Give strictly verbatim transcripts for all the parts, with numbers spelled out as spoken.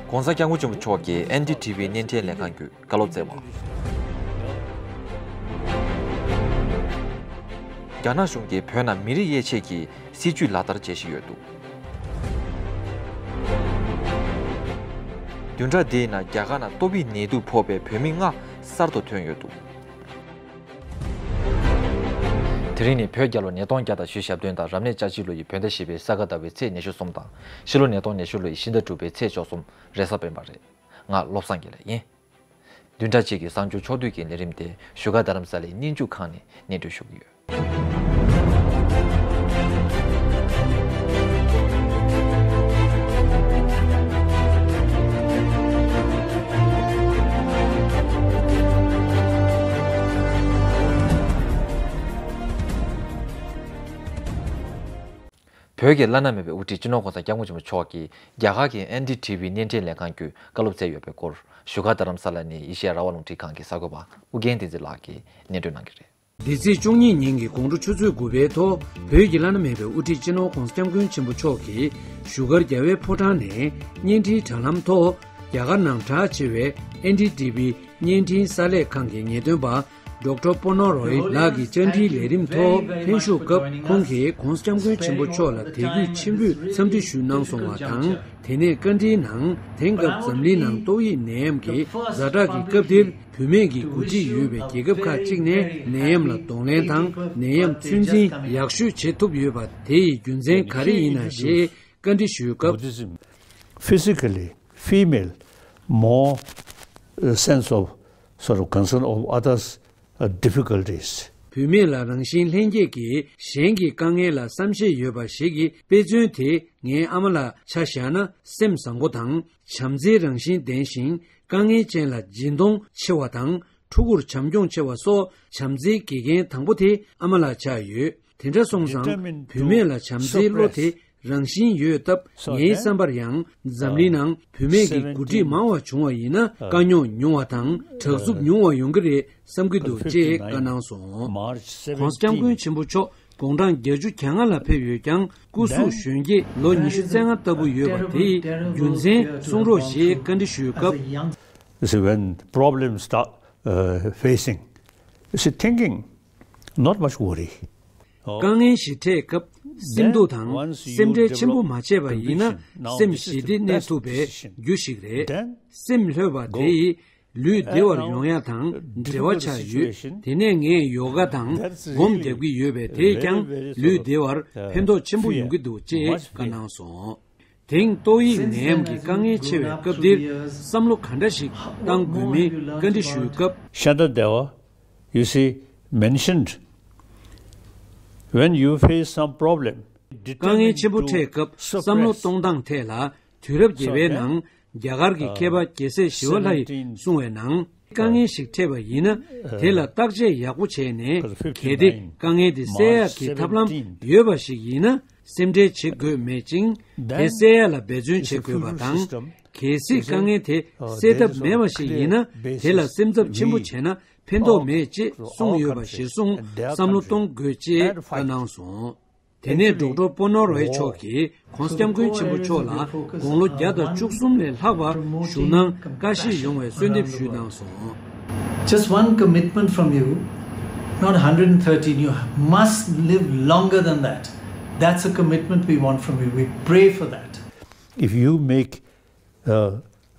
༸གོང་ས་༸སྐྱབས་མགོན་ཆེན་པོ་མཆོག་གིས་ཨེན་ཌི་ཊི་ཝི་བརྙན་འཕྲིན་ལས་ཁང་བརྒྱུད་བཀའ་སློབ་སྩལ་བ། རྒྱ་ནག་གཞུང་གིས་བོད་ནང་མི་རིགས་དབྱེ་འབྱེད་ཀྱི་སྲིད་ཇུས་ལག་བསྟར་བྱེད་བཞིན་ཡོད་འདུག་བདུན་ཕྲག་འདིའི་ནང་རྒྱ་གར་ནང་ཏོག་དབྱིབས་ནད་དུག་ཕོག་པའི་བོད་མི་ལྔ་གསར་དུ་ཐོན་ཡོད་འདུག་དེ་རིང་ནི་བོད་རྒྱལ་ལོ་ཉིས་སྟོང་བརྒྱ་དང་བཞི་བཅུ་ཞེ་བདུན་དང་རབ་གནས་ལྕགས་བྱི་ལོ་ཡི་བོད་ཟླ་བཞི་པའི་ས་ག་ཟླ་བའི་ཚེས་ཉི་ཤུ་གསུམ་དང་ཕྱི་ལོ་ཉིས་སྟོང་ཉི་ཤུ་ལོ་ཡི་ཕྱི་ཟླ་དྲུག་པའི་ཚེས་བཅུ་གསུམ་རེས་གཟའ་སྤེན་པ་རེད། ང་བློ་བཟང་དགེ་ལེགས་ཡིན། བདུན་ཕྲག་གཅིག་གི་གསར་འགྱུར་ཕྱོགས་བསྡུས་ཀྱི་ལས་རིམ་དེ་བཞུགས་སྒར་རྡ་རམ་ས་ལའི་སྙན་འཇུག་ཁང་ནས་སྙན་སྒྲོན་ཞུ་གི་ཡོད། བོད་ཀྱི་བླ་ན་མེད་པའི་དབུ་ཁྲིད་སྤྱི་ནོར་༸གོང་ས་༸སྐྱབས་མགོན་ཆེན་པོ་མཆོག་གིས་རྒྱ་གར་གྱི་ཨེན་ཌི་ཊི་ཝི་བརྙན་འཕྲིན་ལས་ཁང་བརྒྱུད་བཀའ་སློབ་སྩལ་ཡོད་པའི་སྐོར་བཞུགས་སྒར་རྡ་རམ་ས་ལ་ནས་ཨེ་ཤེ་ཡ་རང་དབང་རླུང་འཕྲིན་ཁང་གི་གསར་འགོད་པ་ཨུ་རྒྱན་བསྟན་འཛིན་ལགས་ཀྱིས་སྙན་སྒྲོན་གནང་གི་རེད། འདི་ཚེས་བཅུ་གཉིས་ཉིན་གྱི་དགོང་དྲོ་ཆུ་ཚོད་དགུ་པའི་ཐོག་བོད་ཀྱི་བླ་ན་མེད་པའི་དབུ་ཁྲིད་སྤྱི་ནོར་༸གོང་ས་༸སྐྱབས་མགོན་ཆེན་པོ་མཆོག་གིས་བཞུགས་སྒར་རྒྱལ་བའི་ཕོ་བྲང་ནས་བརྙན་འཕྲིན་དྲ་ལམ་ཐོག་རྒྱ་གར་ནང་གྲགས་ཆེ་བའི་ཨེན་ཌི་ཊི་ཝི་བརྙན་འཕྲིན་གསར་ལས་ཁང་གི་ངེས་སྟོན་པ་ཌོག་ཊར་པོ་ནོ་རོའི་ལགས་ཀྱི་བཅར་འདྲིའི་ལས་རིམ་ཐོག་ལྷན་ཞུགས་སྐབས་ཁོང་གིས་༸གོང་ས་༸སྐྱབས་མགོན་ཆེན་པོ་མཆོག་ལ་དད་གུས་ཆེན་པོས་འཚམས་འདྲི་ཞུས་གནང་སོང་བ་དང་། དེ་ནས་བཀའ་འདྲིའི་ནང་དེང་སྐབས་འཛམ་གླིང་ནང་ཏོག་དབྱིབས་ནད་ཡམས་ཀྱི་ཛ་དྲག་གི་སྐབས་འདིར་བུད་མེད་ཀྱི་འགོ་ཁྲིད་ཡོད་པའི་རྒྱལ་ཁབ་ཁག་ཅིག་ནས་ནད་ཡམས་ལ་གདོང་ལེན་དང་ནད་ཡམས་ཚོད་འཛིན་ཡག་ཤོས་བྱེད་ཐུབ་ཡོད་པ་དེ་ཡི་རྒྱུ་མཚན་ག་རེ་ཡིན་ན་ཞེས་བཀའ་འདྲི་ཞུས་སྐབས། Physically, female more uh, sense of sort of concern of others' uh, difficulties. བུད་མེད་ལ་རང་བཞིན་ལྷན་སྐྱེས་ཀྱིས་གཞན་གྱི་དཀའ་ངལ་ལ་བསམ་ཤེས་ཡོད་པ་ཞིག་གི་དཔེ་མཚོན་དེ་ངའི་ཨ་མ་ལ་ཆ་བཞག་ན་སེམས་བཟང་པོ་དང་བྱམས་བརྩེའི་རང་བཞིན་ལྡན་ཞིང་དཀའ་ངལ་ཅན་ལ་སྦྱིན་གཏོང་ཆེ་བ་དང་ཕྲུ་གུར་བྱམས་སྐྱོང་ཆེ་བ་སོགས་བྱམས་བརྩེའི་དགེ་རྒན་དང་པོ་དེ་ཨ་མ་ལ་ཆགས་ཡོད། དེ་འདྲ་སོང་ཙང་བུད་མེད་ལ་བྱམས་བརྩེའི་བློ་དེ་རང་བཞིན་ཡོད་སྟབས་ངའི་བསམ་པར་ཡང་འཛམ་གླིང་ནང་བུད་མེད་ཀྱི་འགོ་ཁྲིད་མང་བ་བྱུང་བ་ཡིན་ན་དཀའ་རྙོག་ཉུང་བ་དང་དྲག་རྩུབ་ཉུང་བ་ཡོང་གི་རེད་བསམ་གྱི་འདུག་ཅེས་བཀའ་གནང་སོང་། ༸གོང་ས་༸སྐྱབས་མགོན་ཆེན་པོ་མཆོག་དགུང་གྲངས་བརྒྱད་ཅུ་གྱ་ལྔ་ལ་ཕེབས་ཡོད་ཀྱང་སྐུ་གཟུགས་གཞོན་སྐྱེས་ལོ་ཉི་ཤུ་རྩ་ལྔ་ལྟ་བུ་ཡོད་པ་དེ་ཡི་རྒྱུ་མཚན་གསུང་རོགས་ཞེས་བཀའ་འདྲི་ཞུས་སྐབས། You see, when problems start uh, facing, you see, thinking, not much worry. དཀའ་ངལ་ཞིག་འཕྲད་སྐབས་སེམས་སྡུག་དང་སེམས་ཁྲལ་ཆེན་པོ་མ་བྱས་པ་ཡིན་ན་སེམས་ཞི་བདེ་གནས་ཐུབ་པའི་རྒྱུ་ཞིག་རེད། སེམས་ལྷོད་པ་དེ་ཡིས་ལུས་བདེ་བར་ཡོང་ཡ་དང་འབྲེལ་བ་ཆགས་ཡོད། དེ་ནས་ངས་ཡོ་ག་དང་སྒོམ་རྒྱག་གི་ཡོད་པས་དེས་ཀྱང་ལུས་བདེ་བར་ཕན་ཐོགས་ཆེན་པོ་ཡོང་གི་འདུག་ཅེས་བཀའ་གནང་སོང་། དེང་ཏོག་དབྱིབས་ནད་ཡམས་ཀྱི་དཀའ་ངལ་ཆེ་བའི་སྐབས་འདིར་བསམ་བློ་ག་འདྲ་ཞིག་བཏང་དགོས་མིན་བཀའ་འདྲི་ཞུས་སྐབས། Shanta Deva, you see, mentioned when you face some problem, དཀའ་ངལ་ཆེན་པོ་འཕྲད་སྐབས་བསམ་བློ་གཏོང་སྟངས་ཐད་ལ་དུས་རབས་བརྒྱད་པའི་ནང་རྒྱ་གར་གྱི་མཁས་པ་རྒྱལ་སྲས་ཞི་བ་ལྷ་ཡིས་གསུངས་པའི་ནང་དཀའ་ངལ་ཞིག་འཕྲད་པ་ཡིན་ན་དེ་ལ་བརྟག་དཔྱད་ཡག་པོ་བྱས་ནས་གལ་ཏེ་དཀའ་ངལ་དེ་སེལ་ཡག་གི་ཐབས་ལམ་ཡོད་པ་ཞིག་ཡིན་ན། སེམས་ཁྲལ་བྱེད་དགོས་མེད་ཅིང་། དེ་སེལ་ཡ་ལ་འབད་བརྩོན་བྱེད་དགོས་པ་དང་། གལ་སྲིད་དཀའ་ངལ་དེ་སེལ་ཐབས་མེད་པ་ཞིག་ཡིན་ན། དེ་ལ་སེམས་འཚབ་ཆེན་པོ་བྱས་ན་ཕན་ཐོགས་མེད་ཅེས་གསུངས་ཡོད་པ་གཞིར་བཟུང་བསམ་བློ་གཏོང་དགོས་ཅེས་བཀའ་གནང་སོང་། དེ་ནས་ཌོག་ཊར་པོ་ནོ་རོའི་མཆོག་གིས་༸གོང་ས་༸སྐྱབས་མགོན་ཆེན་པོ་མཆོག་ལ་དགུང་ལོ་བརྒྱ་དང་བཅུ་གསུམ་ལས་ལྷག་པ་བཞུགས་གནང་བཀྲ་ཤིས་ཡོང་བའི་གསོལ་འདེབས་ཞུས་གནང་སོང་། Just one commitment from you, not one hundred thirteen, you must live longer than that. That's a commitment we want from you. We pray for that. If you make uh,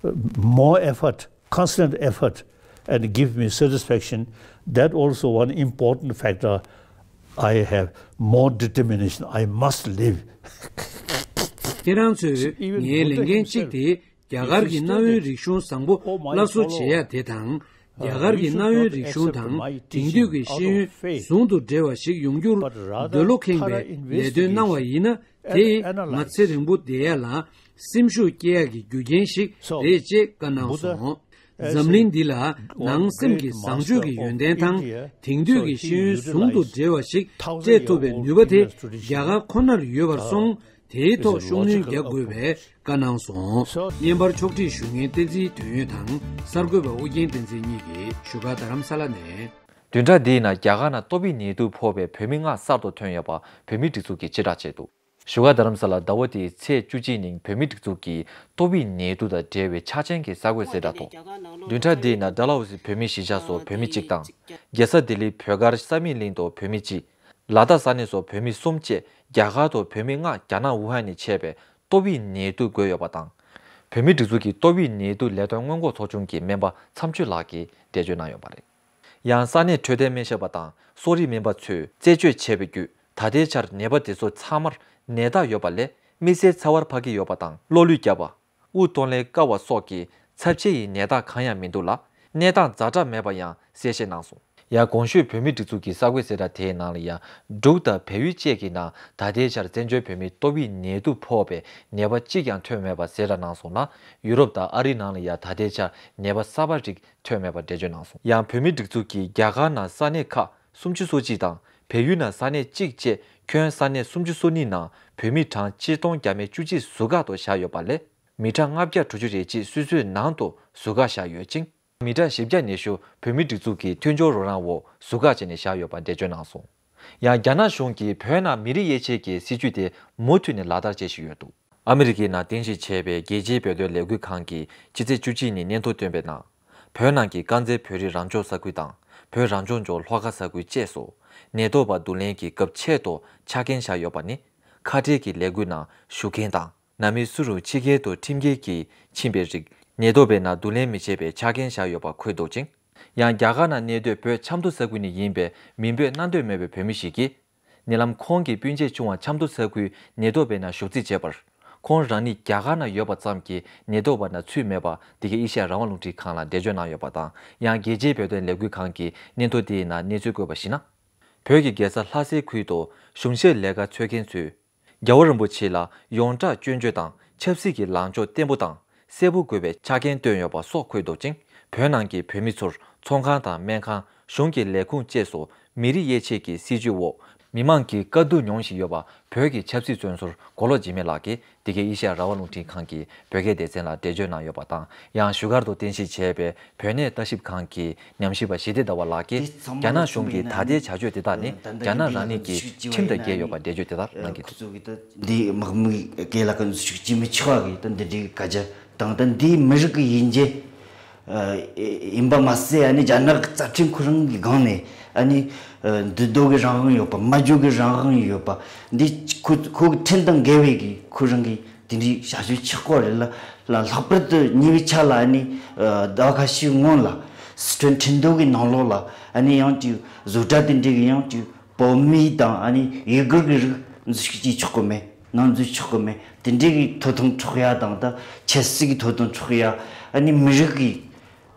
more effort, constant effort, and give me satisfaction, that also one important factor. I have more determination. I must live. ཁྱེད་རང་ཚོས་ངའི་ལས་འགན་གཅིག་དེ་རྒྱ་གར་གྱི་གནའ་བོའི་རིག་གཞུང་བཟང་པོ་སླར་གསོ་བྱེད་ཡ་དེ་དང་། རྒྱ་གར་གྱི་གནའ་བོའི་རིག་གཞུང་དང་དེང་དུས་ཀྱི་ཤེས་ཡོན་ཟུང་དུ་འབྲེལ་བ་ཞིག་ཡོང་རྒྱུར་འདོད་བློ་ཁེངས་པའི་ལས་དོན་གནང་བ་ཡིན་ན། དེ་ཡིས་ང་ཚེ་རིང་པོ་བསྡད་ཡ་ལ་སེམས་ཤུགས་སྐྱེད་ཡ་གི་རྒྱུ་རྐྱེན་ཞིག་རེད་ཅེས་བཀའ་གནང་སོང་། འཛམ་གླིང་འདི་ལ་ནང་སེམས་ཀྱི་བཟང་སྤྱོད་ཀྱི་ཡོན་ཏན་དང་དེང་དུས་ཀྱི་ཤེས་ཡོན་ཟུང་དུ་འབྲེལ་བ་ཞིག་སྤྲད་ཐུབ་པའི་ནུས་པ་དེ་རྒྱ་གར་ཁོ་ནར་ཡོད་པར་སོང་། དེའི་ཐོག་ཤུགས་སྣོན་རྒྱག་དགོས་པའི་བཀའ་གནང་སོང་། བརྙན་པར་ཕྱོགས་སྒྲིག་ཞུ་མཁན་བསྟན་འཛིན་དོན་ཡོད་དང་གསར་འགོད་པ་ཨུ་རྒྱན་བསྟན་འཛིན་གཉིས་ཀྱིས་བཞུགས་སྒར་རྡ་རམ་ས་ལ་ནས། བདུན་ཕྲག་འདིའི་ནང་རྒྱ་གར་ནང་ཏོག་དབྱིབས་ནད་དུག་ཕོག་པའི་བོད་མི་ལྔ་གསར་དུ་ཐོན་ཡོད་པ་བོད་མིའི་སྒྲིག་འཛུགས་ཀྱིས་ཕྱིར་བསྒྲགས་བྱས་འདུག་བཞུགས་སྒར་རྡ་རམ་ས་ལར་ཟླ་བ་འདིའི་ཚེས་བཅུ་གཅིག་ཉིན་བོད་མིའི་སྒྲིག་འཛུགས་ཀྱི་ཏོག་དབྱིབས་ནད་དུག་དང་འབྲེལ་བའི་ཆ་རྐྱེན་གྱི་གསར་འགོད་གསལ་བསྒྲགས་ཐོག་བདུན་ཕྲག་འདིའི་ནང་ཌལ་ཧོ་སི་བོད་མིའི་གཞིས་ཆགས་སུ་བོད་མི་གཅིག་དང་། རྒྱལ་ས་ལྡི་ལིའི་བོད་སྒར་ས་མིག་གླིང་དུ་བོད་མི་གཅིག་ལ་དྭགས་ས་གནས་སུ་བོད་མི་གསུམ་བཅས་རྒྱ་གར་དུ་བོད་མི་ལྔ་རྒྱ་ནག་ཝུ་ཧན་ནས་མཆེད་པའི་ཏོག་དབྱིབས་ནད་དུག་འགོས་ཡོད་པ་དང་། བོད་མིའི་སྒྲིག་འཛུགས་ཀྱིས་ཏོག་དབྱིབས་ནད་དུག་ལས་དོན་སྔོན་འགོག་ཚོགས་ཆུང་གི་སྨན་པ་མཚམས་གཅོད་ལགས་ཀྱིས་འགྲེལ་བརྗོད་གནང་ཡོད་པ་རེད། ཡང་ས་གནས་འཕྲོད་བསྟེན་སྨན་ཞབས་པ་དང་གསོ་རིག་སྨན་པ་ཚོས་རྩད་གཅོད་བྱས་པའི་བརྒྱུད། ད་ལྟའི་ཆར་ནད་པ་དེ་ཚོ་ཚང་མར་ནད་རྟགས་ཡོད་པ་ལས། མི་སེར་ཚ་བར་ཕབ་ཀྱི་ཡོད་པ་དང་། གློ་ལུད་བརྒྱབ་པ། དབུགས་གཏོང་ལེན་དཀའ་བ་སོགས་ཀྱི་ཚབས་ཆེ་ཡི་ནད་རྟགས་གང་ཡང་མི་འདུག་ལ། གནས་སྟངས་ཛ་དྲག་མེད་པ་ཡང་གསལ་བཤད་གནང་སོང་། ཡང་གོང་ཞུས་བོད་མིའི་སྒྲིག་འཛུགས་ཀྱི་གསར་འགོད་གསལ་བསྒྲགས་དེའི་ནང་ལ་ཡང་། འབྲུག་དང་བལ་ཡུལ་བཅས་ཀྱི་ནང་ད་ལྟའི་ཆར་བཙན་བྱོལ་བོད་མིའི་ཏོག་དབྱིབས་ནད་དུག་ཕོག་པའི་ནད་པ་གཅིག་ཀྱང་ཐོན་མེད་པ་གསལ་བསྒྲགས་གནང་སོང་ལ། ཡུ་རོབ་དང་ཨ་རིའི་ནང་ལ་ཡང་ད་ལྟའི་ཆར་ནད་པ་གསར་པ་རིགས་ཐོན་མེད་པ་འགྲེལ་བརྗོད་གནང་སོང་། ཡང་བོད་མིའི་སྒྲིག་འཛུགས་ཀྱིས་རྒྱ་གར་ནང་ས་གནས་ཁག་སུམ་ཅུ་སོ་གཅིག་དང་། བལ་ཡུལ་ནང་ས་གནས་གཅིག་བཅས་ཁྱོན་ས་གནས་སུམ་ཅུ་སོ་གཉིས་ནང་བོད་མི་གྲངས་ཆིག་སྟོང་བརྒྱ་མེད་བཅུ་གཅིག་ཟུར་བཀག་ཏུ་བཞག་ཡོད་པ་ལས། མི་གྲངས་ལྔ་བརྒྱ་དྲུག་ཅུ་རེ་གཅིག་སོ་སོའི་ནང་དུ་ཟུར་བཀག་བཞག་ཡོད་ཅིང་། མི་གྲངས་བཞི་བརྒྱ་ཉི་ཤུ་བོད་མིའི་སྒྲིག་འཛུགས་ཀྱི་མཐུན་སྦྱོར་རོགས་རམ་འོག་ཟུར་བཀག་བྱས་ནས་བཞག་ཡོད་པ་འགྲེལ་བརྗོད་གནང་སོང་། ཡང་རྒྱ་ནག་གཞུང་གིས་བོད་ནང་མི་རིགས་དབྱེ་འབྱེད་ཀྱི་སྲིད་ཇུས་དེ་མུ་མཐུད་ནས་ལག་བསྟར་བྱེད་བཞིན་ཡོད་འདུག་ཨ་མི་རི་ཀའི་ནང་རྟེན་གཞི་བྱས་པའི་རྒྱལ་སྤྱིའི་བོད་དོན་ལས་འགུལ་ཁང་གིས་ཕྱི་ཚེས་བཅུ་གཅིག་ཉིན་སྙན་ཐོ་བཏོན་པའི་ནང་། བོད་ནང་གི་དཀར་མཛེས་བོད་རིགས་རང་སྐྱོང་ས་ཁུལ་དང་། བོད་རང་སྐྱོང་ལྗོངས་ལྷོ་ཁ་ས་ཁུལ་བཅས་སུ། ནད་ཐོག་པ་བསྡུ་ལེན་གྱི་སྐབས་ཆེད་དུ་ཆ་རྐྱེན་བཞག་ཡོད་པ་ནི། ཁ་བྲལ་གྱི་ལས་འགུལ་ནང་ཞུགས་མཁན་དང་། ནང་མི་སུ་རུ་ཕྱི་རྒྱལ་དུ་ཁྲིམས་འགལ་གྱིས་ཕྱིན་པའི་རིགས། ནད་ཐོག་པའི་ནང་བསྡུ་ལེན་མི་བྱེད་པའི་ཆ་རྐྱེན་བཞག་ཡོད་པ་འཁོད་འདུག་ཅིང་། ཡང་རྒྱ་གར་ནང་གནས་སྡོད་བོད་ཆབ་མདོ་ས་ཁུལ་ནས་ཡིན་པའི་མིང་འབོད་གནང་འདོད་མེད་པའི་བོད་མི་ཞིག་གིས། ཉེ་ལམ་ཁོང་གི་སྤུན་མཆེད་ཆུང་བ་ཆབ་མདོ་ས་ཁུལ་ནད་ཐོག་པའི་ནང་ཞུགས་རྩིས་བྱས་པར། ཁོང་རང་ཉིད་རྒྱ་གར་ནང་ཡོད་པ་ཙམ་གྱིས་ནད་ཐོག་པ་ནང་ཚུད་མེད་པ་འདི་གའི་ཨེ་ཤེ་ཡ་རང་དབང་རླུང་འཕྲིན་ཁང་ལ་འགྲེལ་བརྗོད་གནང་ཡོད་པ་དང་། ཡང་རྒྱལ་སྤྱིའི་བོད་དོན་ལས་འགུལ་ཁང་གི་སྙན་ཐོ་དེའི་ནང་གནས་ཚུལ་བཀོད་པར་གཞིགས་ན། བོད་ཀྱི་རྒྱལ་ས་ལྷ་སའི་ཁུལ་དུ་གཞུང་བཞེས་ལས་ཀ་འཚོལ་མཁན་ཚོས། རྒྱལ་བ་རིན་པོ་ཆེ་ལ་ཡོངས་གྲགས་སྐྱོན་བརྗོད་དང་ཆབ་སྲིད་ཀྱི་ལངས་ཕྱོགས་བརྟན་པོ་དང་གསལ་པོ་དགོས་པའི་ཆ་རྐྱེན་བཏོན་ཡོད་པ་སོགས་འཁོད་འདུག་ཅིང་། བོད་ནང་གི་བོད་མི་ཚོར་ཚོང་ཁང་དང་སྨན་ཁང་། གཞུང་གི་ལས་ཁུངས་བཅས་སུ་མི་རིགས་དབྱེ་འབྱེད་ཀྱི་སྲིད་ཇུས་འོག་མི་མང་གི་དཀའ་སྡུག་མྱོང་བཞིན་ཡོད་པ། བོད་ཀྱི་ཆབ་སྲིད་བཙོན་ཟུར་མགོ་ལོག་འཇིགས་མེད་ལགས་ཀྱིས་འདི་གའི་ཨེ་ཤེ་ཡ་རང་དབང་རླུང་འཕྲིན་ཁང་གི་བོད་སྐད་སྡེ་ཚན་ལ་འགྲེལ་བརྗོད་གནང་ཡོད་པ་དང་། ཡང་བཞུགས་སྒར་དུ་རྟེན་གཞི་བྱས་པའི་བོད་གནས་ལྟ་ཞིབ་ཁང་གི་ཉམས་ཞིབ་པ་ཞི་བདེ་ཟླ་བ་ལགས་ཀྱིས། རྒྱ་ནག་གཞུང་གི་ད་ལྟའི་བྱ་སྤྱོད་དེ་དག་ནི་རྒྱ་ནག་རང་ཉིད་ཀྱི་ཁྲིམས་དང་འགལ་ཡོད་པ་འགྲེལ་བརྗོད་དེ་ལྟར་གནང་གི་འདུག་འདི་དམག་མིའི་སྐད་ལ་ཀུན་ཤུགས་ཀྱིས་མི་ཆོག་གི་ད་འདི་འདྲའི་སྐད་ཆ་དང་། ད་འདི་མི་རིགས་ཀྱི་ཡིན་རྒྱུ་ཡིན་པ་མ་ཟད། ཨ་ནི་རྒྱ་ནག་གི་རྩ་ཁྲིམས་ཁོ་རང་གི་སྒང་ནས་ཨ་ནི་འདུས་སྡོད་ཀྱི་རང་དབང་ཡོད་པ། སྨྲ་བརྗོད་ཀྱི་རང་དབང་ཡོད་པ། འདི་ཁོ་ཁོ་གི་ཁྲིམས་དང་འགལ་བའི་གི་ཁོ་རང་གི་དེ་འདྲའི་བྱ་སྤྱོད་ཆགས་ཀྱི་རེད་ལ། ལ་ལྷག་པར་དུ་ཉེ་བའི་ཆར་ལ་ཨ་ནི་ཟླ་བ་ཁ་ཤས་སྔོན་ལ་སི་ཁྲོན་ཁྲིན་ཏུའུ་གི་ནང་ལོགས་ལ་ཨ་ནི་ཡང་ཅིག་བཟོ་གྲྭ་དེ་འདྲའི་གི་ཡང་ཅིག་བོད་མི་དང་ཨ་ནི་ཡུ་གུར་གྱི་རིགས་འཛུལ་ཞུགས་བྱེད་ཆོག་གི་མེད། ནང་འཛུལ་ཆོག་གི་མེད། དེ་འདྲའི་གི་དོ་དམ་འཕྲོག་ཡ་དང་། ད་ཆབ་སྲིད་ཀྱི་དོ་དམ་འཕྲོག་ཡ། ཨ་ནི་མི་རིགས་ཀྱི་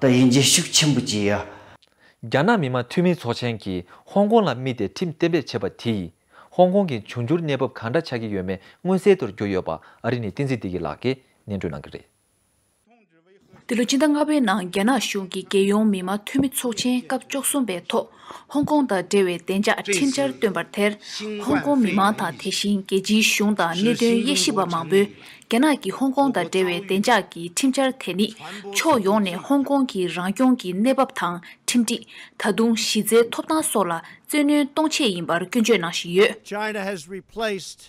ད་ཡིན་རྒྱུ་ཤུགས་ཆེན་པོ་བྱེད་ཡ། རྒྱ་ནག་མི་དམངས་འཐུས་མི་ཚོགས་ཆེན་གྱིས་ཧོང་ཀོང་ལ་དམིགས་ཏེ་ཁྲིམས་གཏན་འབེབས་བྱས་པ་དེ་ཡིས། ཧོང་ཀོང་གི་འབྱུང་འགྱུར་གནས་བབ་གང་འདྲ་ཆགས་ཀྱི་ཡོད་མེད་མངོན་གསལ་དུ་གྱུར་ཡོད་པ་ཨ་རི་ནས་བསྟན་འཛིན་བདེ་སྐྱིད་ལགས་ཀྱིས་སྙན་སྒྲོན་གནང་གི་རེད། འདི་ལོ་སྤྱི་ཟླ་ལྔ་པའི་ནང་རྒྱ་ནག་གཞུང་གིས་རྒྱལ་ཡོངས་མི་དམངས་འཐུས་མི་ཚོགས་ཆེན་སྐབས་བཅུ་གསུམ་པའི་ཐོག་ཧོང་ཀོང་དང་འབྲེལ་བའི་བདེ་འཇགས་ཁྲིམས་འཆར་བཏོན་པར་དེར། ཧོང་ཀོང་མི་མང་དང་དེ་བཞིན་རྒྱལ་སྤྱིའི་གཞུང་དང་གནད་དོན་དབྱེ་ཞིབ་པ་མང་པོས། རྒྱ་ནག་གིས་ཧོང་ཀོང་དང་འབྲེལ་བའི་བདེ་འཇགས་ཀྱི་ཁྲིམས་འཆར་དེ་ནི། ཕྱོགས་ཡོངས་ནས་ཧོང་ཀོང་གི་རང་སྐྱོང་གི་གནས་བབ་དང་ཁྲིམས་སྒྲིག་ད་དུང་གཞི་རྩའི་ཐོབ་ཐང་སོགས་ལ་བཙན་གནོན་གཏོང་ཆེད་ཡིན་པར་སྐྱོན་བརྗོད་གནང་བཞིན་ཡོད། China has replaced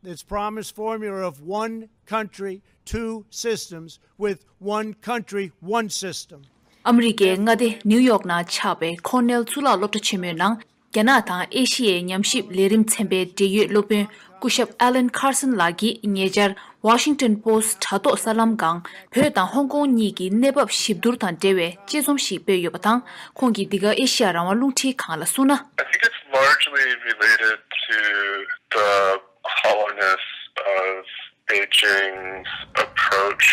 its promised formula of one country, two systems with one country, one system. ཨ་མི་རི་ཀའི་མངའ་སྡེ་ནིའུ་ཡོག་ནང་ཆགས་པའི་ཁོར་ནེལ་གཙུག་ལག་སློབ་གྲྭ་ཆེན་མོའི་ནང་། རྒྱ་ནག་དང་ཨེ་ཤི་ཡའི་ཉམས་ཞིབ་ལས་རིམ་ཚན་པའི་འབྲེལ་ཡོད་སློབ་དཔོན་སྐུ་ཞབས་ཨ་ལན་ཁར་སན་ལགས་ཀྱིས་ཉེ་ཆར་Washington Post་དྲ་ཐོག་གསར་ལམ་སྒང་བོད་དང་ཧོང་ཀོང་གཉིས་ཀྱི་གནས་བབ་ཞིབ་བསྡུར་དང་འབྲེལ་བའི་དཔྱད་རྩོམ་ཞིག་སྤེལ་ཡོད་པ་དང་། ཁོང་གིས་འདི་ག་ཨེ་ཤི་ཡ་རང་དབང་རླུང་འཕྲིན་ཁང་ལ་གསུངས་ན། I think it's largely related to the hollowness of Beijing's approach,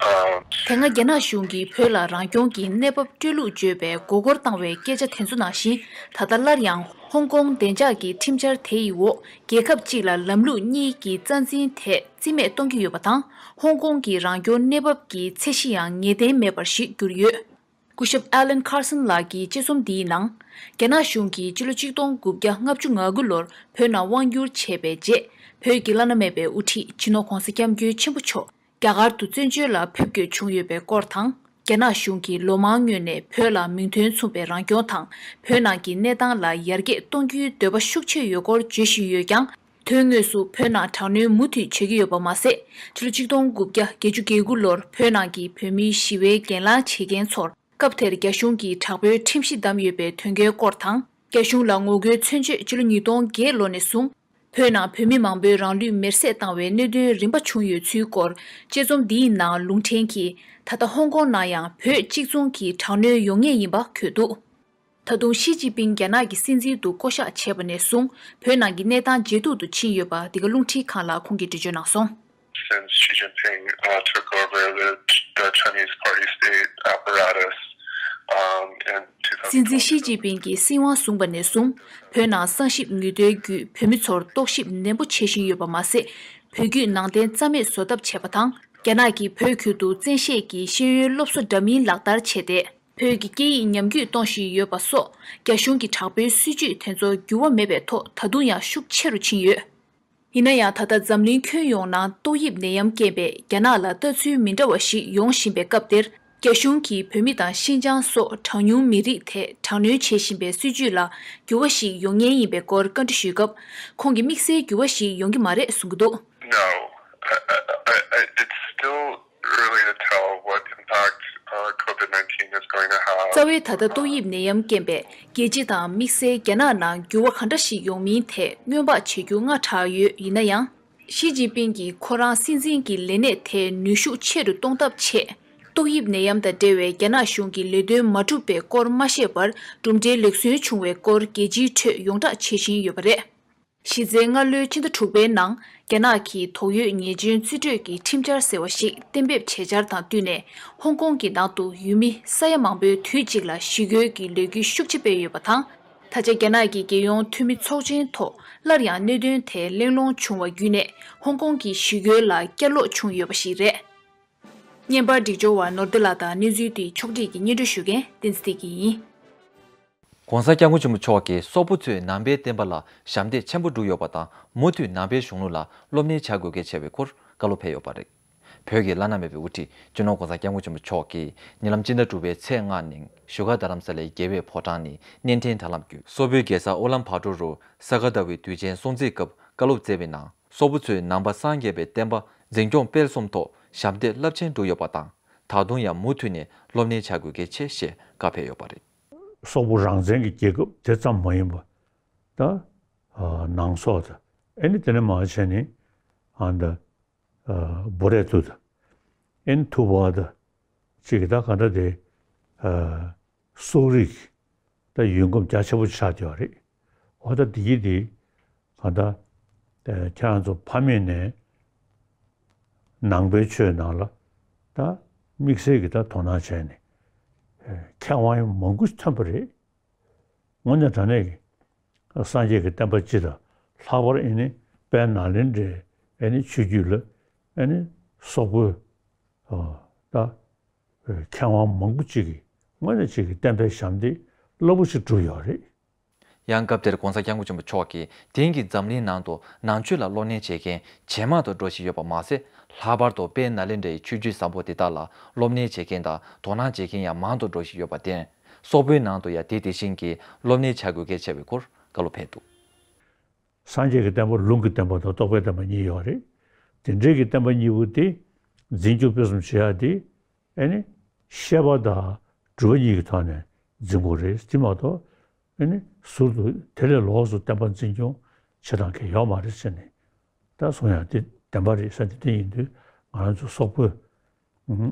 um, དེ་སྔ་རྒྱ་ནག་གཞུང་གིས་བོད་ལ་རང་སྐྱོང་གི་གནས་བབ་སྤྲོད་ལུགས་བརྗོད་པའི་མགོ་སྐོར་བཏང་བའི་སྐད་ཆ་དེ་ཚོ་ནང་བཞིན། ད་ལྟ་སླར་ཡང་ཧོང་ཀོང་བདེ་འཇགས་ཀྱི་ཁྲིམས་འཆར་དེ་ཡི་འོག་རྒྱལ་ཁབ་གཅིག་ལ་ལམ་ལུགས་གཉིས་ཀྱི་རྩ་འཛིན་དེ་རྩིས་མེད་གཏོང་གི་ཡོད་པ་དང་། ཧོང་ཀོང་གི་རང་སྐྱོང་གནས་བབ་ཀྱི་ཚད་གཞི་ཡང་ངེས་གཏན་མེད་པར་ཞིག་གྱུར་ཡོད། སྐུ་ཞབས་ཨ་ལན་ཁར་སན་ལགས་ཀྱི་དཔྱད་རྩོམ་འདིའི་ནང་། རྒྱ་ནག་གཞུང་གིས་ཕྱི་ལོ་ཆིག་སྟོང་དགུ་བརྒྱ་ལྔ་བཅུ་ང་དགུ་ལོར་བོད་ནང་དབང་བསྒྱུར་བྱས་པའི་རྗེས། བོད་ཀྱི་བླ་ན་མེད་པའི་དབུ་ཁྲིད་སྤྱི་ནོར་༧གོང་ས་༧སྐྱབས་མགོན་ཆེན་པོ་མཆོག་རྒྱ་གར་དུ་བཙན་བྱོལ་ལ་ཕེབས་དགོས་བྱུང་ཡོད་པའི་སྐོར་དང་། རྒྱ་ནག་གཞུང་གིས་ལོ་མང་སྔོན་ནས་བོད་ལ་མིང་དོན་མཚུངས་པའི་རང་སྐྱོང་དང་། བོད་ནང་གི་གནས་སྟངས་ལ་ཡར་རྒྱས་གཏོང་རྒྱུའི་འདོད་པ་ཤུགས་ཆེ་ཡོད་སྐོར་བརྗོད་བཞིན་ཡོད་ཀྱང་། དོན་དངོས་སུ་བོད་ནང་དྲག་གནོན་མུ་མཐུད་བྱེད་ཀྱི་ཡོད་པ་མ་ཟད། ཕྱི་ལོ་ཆིག་སྟོང་དགུ་བརྒྱ་བརྒྱད་ཅུ་གྱ་དགུ་ལོར་བོད་ནང་གི་བོད་མིའི་ཞི་བའི་གྱེན་ལངས་བྱེད་མཁན་ཚོར་སྐབས་དེར་རྒྱ་གཞུང་གིས་དྲག་པོའི་ཁྲིམས་གཞི་བསྡམས་ཡོད་པའི་དོན་རྐྱེན་སྐོར་དང་། རྒྱ་གཞུང་ལ་ངོ་རྒོལ་མཚོན་ཆེད་ཕྱི་ལོ་ཉིས་སྟོང་བརྒྱད་ལོ་ནས་བཟུང་། བོད་ནང་བོད་མི་མང་པོའི་རང་ལུས་མེར་སྲེག་བཏང་བའི་གནད་དོན་རིམ་པ་བྱུང་ཡོད་ཚུལ་སྐོར། དཔྱད་རྩོམ་འདིའི་ནང་ལུང་འདྲེན་གྱིས། ད་ལྟ་ཧོང་ཀོང་ནང་ཡང་བོད་གཅིག་མཚུངས་ཀྱི་དྲག་གནོན་ཡོང་ངེས་ཡིན་པ་འཁོད་འདུག། ད་དུང་ཞི་ཅིན་ཕིང་རྒྱ་ནག་གི་སྲིད་འཛིན་དུ་བསྐོ་གཞག་བྱས་པ་ནས་བཟུང་། བོད་ནང་གི་གནས་སྟངས་ཇེ་སྡུག་ཏུ་ཕྱིན་ཡོད་པ། འདི་ག་རླུང་འཕྲིན་ཁང་ལ་ཁོང་གིས་འགྲེལ་བརྗོད་གནང་སོང་། Since Xi Jinping, uh, took over the, the Chinese party state apparatus, um, in སྲིད་འཛིན་ཞི་ཅིན་ཕིང་གིས་སྲིད་དབང་བཟུང་བ་ནས་བཟུང་། བོད་ནང་གསང་ཞིབ་ངོ་རྒོལ་བརྒྱུད་བོད་མི་ཚོར་རྟོག་ཞིབ་ནན་པོ་བྱེད་བཞིན་ཡོད་པ་མ་ཟད། བོད་བརྒྱུད་ནང་བསྟན་རྩ་མེད་བཟོ་ཐབས་བྱས་པ་དང་། རྒྱ་ནག་གིས་བོད་ཁུལ་དུ་བཙན་ཤེད་ཀྱིས་ཤེས་ཡོན་སློབ་གསོ་འདྲ་མིན་ལག་བསྟར་བྱས་ཏེ། བོད་ཀྱི་སྐད་ཡིག་ཉམས་རྒུད་གཏོང་བཞིན་ཡོད་པ་སོགས། རྒྱ་གཞུང་གི་དྲག་པོའི་སྲིད་བྱུས་དེ་ཚོ་འགྱུར་བ་མེད་པའི་ཐོག་ད་དུང་ཡང་ཤུགས་ཆེ་རུ་ཕྱིན་ཡོད། ཡིན་ན་ཡང་། ད་ལྟ་འཛམ་གླིང་ཁྱོན་ཡོངས་ནང་ཏོག་དབྱིབས་ནད་ཡམས་རྐྱེན་པས་རྒྱ་ནག་ལ་ལྟ་ཚུལ་མི་འདྲ་བ་ཞིག་ཡོང་བཞིན་པའི་སྐབས་དེར། རྒྱ་གཞུང་གིས་བོད་མི་དང་ཤིན་ཅང་སོགས་གྲངས་ཉུང་མི་རིགས་དེ་དྲག་གནོན་བྱེད་བཞིན་པའི་སྲིད་བྱུས་ལ་འགྱུར་བ་ཞིག་ཡོང་ངེས་ཡིན་པའི་སྐོར་བཀའ་འདྲི་ཞུས་སྐབས། ཁོང་གིས་དམིགས་བསལ་འགྱུར་བ་ཞིག་ཡོང་གི་མ་རེད་གསུང་གི་འདུག། No, I, I, I, I, it's still early to tell what impact, uh, COVID nineteen is going to have. རྩ་བའི་ད་ལྟ་ཏོག་དབྱིབས་ནད་ཡམས་རྐྱེན་པས་རྒྱལ་སྤྱི་དང་དམིགས་བསལ་རྒྱ་ནག་ནང་འགྱུར་བ་ག་འདྲ་ཞིག་ཡོང་མིན་ཐད་སྔོན་དཔག་བྱེད་རྒྱུ་སྔ་དྲགས་ཡོད། ཡིན་ན་ཡང་། ཞི་ཅིན་ཕིང་གིས་ཁོ་རང་སྲིད་འཛིན་གྱི་ལས་གནས་དེ་ནུས་ཤུགས་ཆེ་རུ་གཏོང་ཐབས་ཆེད། ཏོག་དབྱིབས་ནད་ཡམས་དང་འབྲེལ་བའི་རྒྱ་ནག་གཞུང་གི་ལས་དོན་མ་འགྲུབ་པའི་སྐོར་མ་བཤད་པར། གྲུབ་འབྲས་ལེགས་གསོན་བྱུང་བའི་སྐོར་རྒྱལ་སྤྱིའི་ཁྲོད་ཡོངས་བསྒྲགས་བྱེད་བཞིན་ཡོད་པ་རེད། གཞི་རྩའི་སྔ་ལོའི་ཕྱི་ཟླ་དྲུག་པའི་ནང་། རྒྱ་ནག་གིས་དོགས་ཡོད་ཉེས་ཅན་རྩིས་སྤྲོད་ཀྱི་ཁྲིམས་འཆར་ཟེར་བ་ཞིག་གཏན་འབེབས་བྱས་འཆར་དང་བསྟུན་ནས། ཧོང་ཀོང་གི་ནང་དུ་ཡུལ་མི་ས་ཡ་མང་པོའི་དུས་གཅིག་ལ་ཞི་རྒོལ་གྱི་ལས་འགུལ་ཤུགས་ཆེ་སྤེལ་ཡོད་པ་དང་། ད་ཆ་རྒྱ་ནག་གི་རྒྱལ་ཡོངས་འཐུས་མི་ཚོགས་ཆེན་ཐོག་སླར་ཡང་གནད་དོན་དེ་གླེང་སློང་བྱུང་བ་བརྒྱུད་ནས། ཧོང་ཀོང་གི་ཞི་རྒོལ་ལ་བསྐྱར་ལོག་བྱུང་ཡོད་པ་ཞིག་རེད། བརྙན་པར་སྒྲིག་སྦྱོར་བ་ནོར་བདེ་ལགས་དང་། གནས་ཚུལ་འདི་ཕྱོགས་སྒྲིག་གིས་སྙན་སྒྲོན་ཞུ་མཁན་བསྟན་འཛིན་བདེ་སྐྱིད་ཡིན། ༸གོང་ས་༸སྐྱབས་མགོན་ཆེན་པོ་མཆོག་གིས་སོག་པོ་ཚོས་ནང་པའི་བསྟན་པ་ལ་ཞབས་འདེགས་ཆེན་པོ་བསྒྲུབས་ཡོད་པ་དང་། མུ་མཐུད་ནང་པའི་གཞུང་ལུགས་ལ་སློབ་གཉེར་བྱ་དགོས་གལ་ཆེ་བའི་སྐོར་བཀའ་སློབ་ཕེབས་ཡོད་པ་རེད། བོད་ཀྱི་བླ་ན་མེད་པའི་དབུ་ཁྲིད་སྤྱི་ནོར་༸གོང་ས་༸སྐྱབས་མགོན་ཆེན་པོ་མཆོག་གིས་ཉེ་ལམ་སྤྱི་ཟླ་དྲུག་པའི་ཚེས་ལྔ་ཉིན་བཞུགས་སྒར་རྡ་རམ་ས་ལའི་རྒྱལ་བའི་ཕོ་བྲང་ནས་གནས་བརྟན་དྲ་ལམ་བརྒྱུད། སོག་པོའི་རྒྱལ་ས་ཨུ་ལན་བྷ་ཏོར་རུ་ས་ག་ཟླ་བའི་དུས་ཆེན་སྲུང་བརྩིའི་སྐབས་བཀའ་སློབ་སྩལ་བའི་ནང་། སོག་པོ་ཚོས་ནང་པ་སངས་རྒྱས་པའི་བསྟན་པ་འཛིན་སྐྱོང་སྤེལ་གསུམ་ཐོག་ཞབས་འདེགས་རླབས་ཆེན་བསྒྲུབས་ཡོད་པ་དང་། ད་དུང་ཡང་མུ་མཐུད་ནས་སློབ་གཉེར་བྱ་དགོས་གལ་ཆེ་ཞེས་བཀའ་ཕེབས་ཡོད་པ་རེད། སོག་པོ་རང་བཙན་གྱི་རྒྱལ་ཁབ་དེ་ཙམ་མ་ཡིན་པ། ད་ཨ་ནང་སོག་དང་། ཨེ་ནི་དེ་ནས་མར་བྱས་ནས་ཨ་ད་ཨ་བོ་རེ་ཏུ་དང་། ཨེ་ནི་ཐུ་བ་དང་། གཅིག་གི་ད་ག་འདྲ་དེ་ཨ་སོག་རིགས་ད་ཡུལ་ཁམས་རྒྱ་ཆེ་པོ་ཆགས་བསྡད་པ་རེད། འོ་ད་དེ་གི་དེ་ག་ད་ཨ་ཁྱེད་རང་ཚོ་ཕ་མེས་ནས་ནང་པའི་ཆོས་ནང་ལ་ད་དམིགས་བསལ་གྱི་ད་དོ་སྣང་བྱས་ནས་ཨ་མཁས་དབང་མང་པོ་ཐོན་པ་རེད། དངོས་གནས་དྲང་གནས་ཀྱི་སངས་རྒྱས་ཀྱི་བསྟན་པ་སྤྱི་དང་། ལྷག་པར་ཨེ་ནི་དཔལ་ནཱ་ལེནྡྲའི་ཨེ་ནི་ཆོས་བརྒྱུད་ལ་ཨེ་ནི་སོག་པོའི་ཨ་ད་མཁས་དབང་མང་པོ་ཅིག་གིས་དངོས་གནས་ཅིག་གིས་བསྟན་པའི་ཞབས་འདེགས་རླབས་པོ་ཆེ་བསྒྲུབས་ཡོད་རེད། ཡང་སྐབས་དེར་༸གོང་ས་༸སྐྱབས་མགོན་ཆེན་པོ་མཆོག་གིས་དེང་གི་འཛམ་གླིང་ནང་དུ་ནང་ཆོས་ལ་སློབ་གཉེར་བྱེད་མཁན་ཇེ་མང་དུ་འགྲོ་བཞིན་ཡོད་པ་མ་ཟད། ལྷག་པར་དུ་དཔལ་ནཱ་ལེནྡྲའི་ཆོས་བརྒྱུད་བཟང་པོ་དེ་དག་ལ་སློབ་གཉེར་བྱེད་མཁན་དང་དོ་སྣང་བྱེད་མཁན་ཡང་མང་དུ་འགྲོ་བཞིན་ཡོད་པར་བརྟེན། སོག་པོའི་ནང་དུ་ཡང་དེ་དེ་བཞིན་གྱི་སློབ་གཉེར་བྱ་དགོས་གལ་ཆེ་བའི་སྐོར་བཀའ་སློབ་ཕེབས་འདུག། སངས་རྒྱས་ཀྱི་བསྟན་པ་ལུང་གི་བསྟན་པ་དང་རྟོགས་པའི་བསྟན་པ་གཉིས་ཡོད་རེད། དེ་འདྲའི་གི་བསྟན་པ་གཉིས་པོ་དེ་འཛིན་སྐྱོང་སྤེལ་གསུམ་བྱེད་ཡག་དེ་ཨེ་ནི་བཤད་པ་དང་སྒྲུབ་པ་གཉིས་ཀྱི་ཐོག་ནས་འཛིན་དགོས་རེད། དེ་མ་གཏོགས་ཨེ་ནི་ཟུར་དུ་དེ་ལས་ལོགས་སུ་བསྟན་པ་འཛིན་སྐྱོང་བྱེད་སྟངས་གང་ཡང་ཡོད་མ་རེད་ཟེར་ནས་ད་གསུང་ཡག་དེ་བདེན་པ་རེད་ཟེར། དེ་འདྲ་ཡིན་དུས་ང་རང་ཚོ་སོག་པོའི་ང་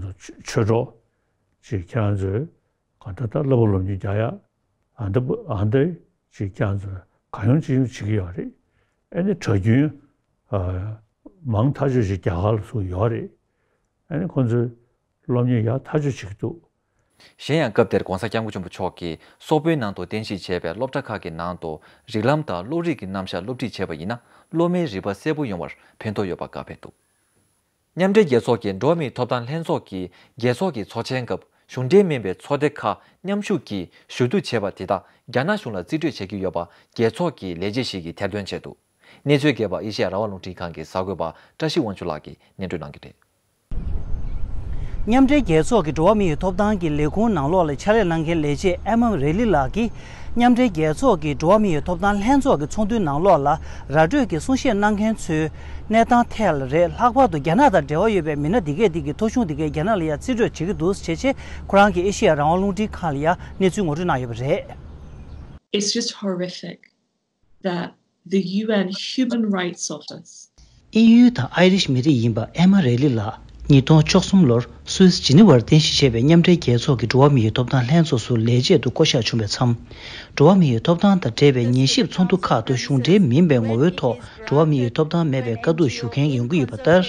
ཚོ་ཆོས་གྲོགས་ཅིག་ཁྱེད་རང་ཚོས་གང་ལྟར་ད་བསླབ་པ་སློབ་གཉེར་རྒྱག་ཡག་ཨ་འདི་ཨ་འདི་ཅིག་ཁྱེད་རང་ཚོས་གང་ཡོང་ཅི་ཡོང་བྱེད་ཀྱི་ཡོད་རེད། ཨེ་ནི་གྲྭ་རྒྱུན་ཨ་མང་ཐག་ཆོད་ཅིག་རྒྱ་གར་ལ་ཚུར་ཡོད་རེད། ཨེ་ནི་ཁོང་ཚོས་སློབ་གཉེར་ཡག་ཐག་ཆོད་བྱེད་ཀྱི་འདུག། གཞན་ཡང་སྐབས་དེར་༸གོང་ས་༸སྐྱབས་མགོན་ཆེན་པོ་མཆོག་གིས་སོག་པོའི་ནང་དུ་རྟེན་གཞི་བྱས་པའི་སློབ་གྲྭ་ཁག་གི་ནང་དུ་རིགས་ལམ་དང་སློབ་རིག་གི་རྣམ་གཞག་སློབ་ཁྲིད་བྱས་པ་ཡིན་ན། སློབ་མའི་རིག་པ་གསལ་པོ་ཡོང་བར་ཕན་ཐོགས་ཡོད་པ་བཀའ་ཕེབས་འདུག། མཉམ་འབྲེལ་རྒྱལ་ཚོགས་ཀྱི་འགྲོ་བ་མིའི་ཐོབ་ཐང་ལྷན་ཚོགས་ཀྱིས་རྒྱལ་ཚོགས་ཀྱི་ཚོགས་ཆེན་སྐབས་གཞུང་འབྲེལ་མིན་པའི་ཚོགས་སྡེ་ཁག་མཉམ་ཞུགས་ཀྱིས་ཞུ་གཏུག་བྱས་པ་དེ་དག་རྒྱ་ནག་གཞུང་ལ་རྩིས་སྤྲོད་བྱེད་ཀྱི་ཡོད་པ་རྒྱལ་ཚོགས་ཀྱི་ལས་བྱེད་ཞིག་གིས་ཐེར་འདོན་བྱས་འདུག། གནས་ཚུལ་རྒྱས་པ་ཨེ་ཤེ་ཡ་རང་དབང་རླུང་འཕྲིན་ཁང་གི་གསར་འགོད་པ་བཀྲ་ཤིས་དབང་ཕྱུག་ལགས་ཀྱིས་སྙན་སྒྲོན་གནང་གི་རེད། མཉམ་འབྲེལ་རྒྱལ་ཚོགས་ཀྱི་འགྲོ་བ་མིའི་ཐོབ་ཐང་གི་ལས་ཁུངས་ནང་ལོགས་ལ་ཕྱག་ལས་གནང་མཁན་ལས་བྱེད་ཨེ་མ་རེ་ལི་ལགས་ཀྱིས། མཉམ་འབྲེལ་རྒྱལ་ཚོགས་ཀྱི་འགྲོ་བ་མིའི་ཐོབ་ཐང་ལྷན་ཚོགས་ཀྱི་ཚོགས་འདུའི་ནང་ལོགས་ལ་ར་སྤྲོད་ཀྱི་གསུང་བཤད་གནང་མཁན་ཚོའི་གནས་སྟངས་ཐད་ལ་རེད། ལྷག་པར་དུ་རྒྱ་ནག་དང་འབྲེལ་བ་ཡོད་པའི་མི་སྣ་འདི་གས་འདི་གི་ཐོ་གཞུང་འདི་གས་རྒྱ་ནག་ལ་ཡང་རྩིས་སྤྲོད་བྱེད་ཀྱི་འདུག་ཟེར་བྱས་བྱས། ཁོ་རང་གིས་ཨེ་ཤེ་ཡ་རང་དབང་རླུང་འཕྲིན་ཁང་ལ་ཡང་གནས་ཚུལ་ངོ་སྤྲོད་གནང་ཡོད་པ་རེད། It's just horrific that the U N Human Rights Office དབྱིན་ཡུལ་དང་ཨའི་རིཤ་མི་རིགས་ཡིན་པ་ཨེ་མ་རེ་ལི་ལགས། ཉིས་སྟོང་བཅུ་གསུམ་ལོར་སུད་སི་ཇི་ནི་ཝར་རྟེན་གཞི་བྱས་པའི་མཉམ་འབྲེལ་རྒྱལ་ཚོགས་ཀྱི་འགྲོ་བ་མིའི་ཐོབ་ཐང་ལྷན་ཚོགས་སུ་ལས་བྱེད་དུ་བསྐོ་གཞག་བྱུང་བའི་མཚམས། འགྲོ་བ་མིའི་ཐོབ་ཐང་དང་འབྲེལ་བའི་ཉན་ཞིབ་ཚོགས་འདུ་ཁག་ཏུ་གཞུང་འབྲེལ་མིན་པའི་ངོ་བོའི་ཐོག་འགྲོ་བ་མིའི་ཐོབ་ཐང་མེད་པའི་དཀའ་སྡུག་ཞུ་མཁན་ཡོང་གི་ཡོད་པ་ལྟར།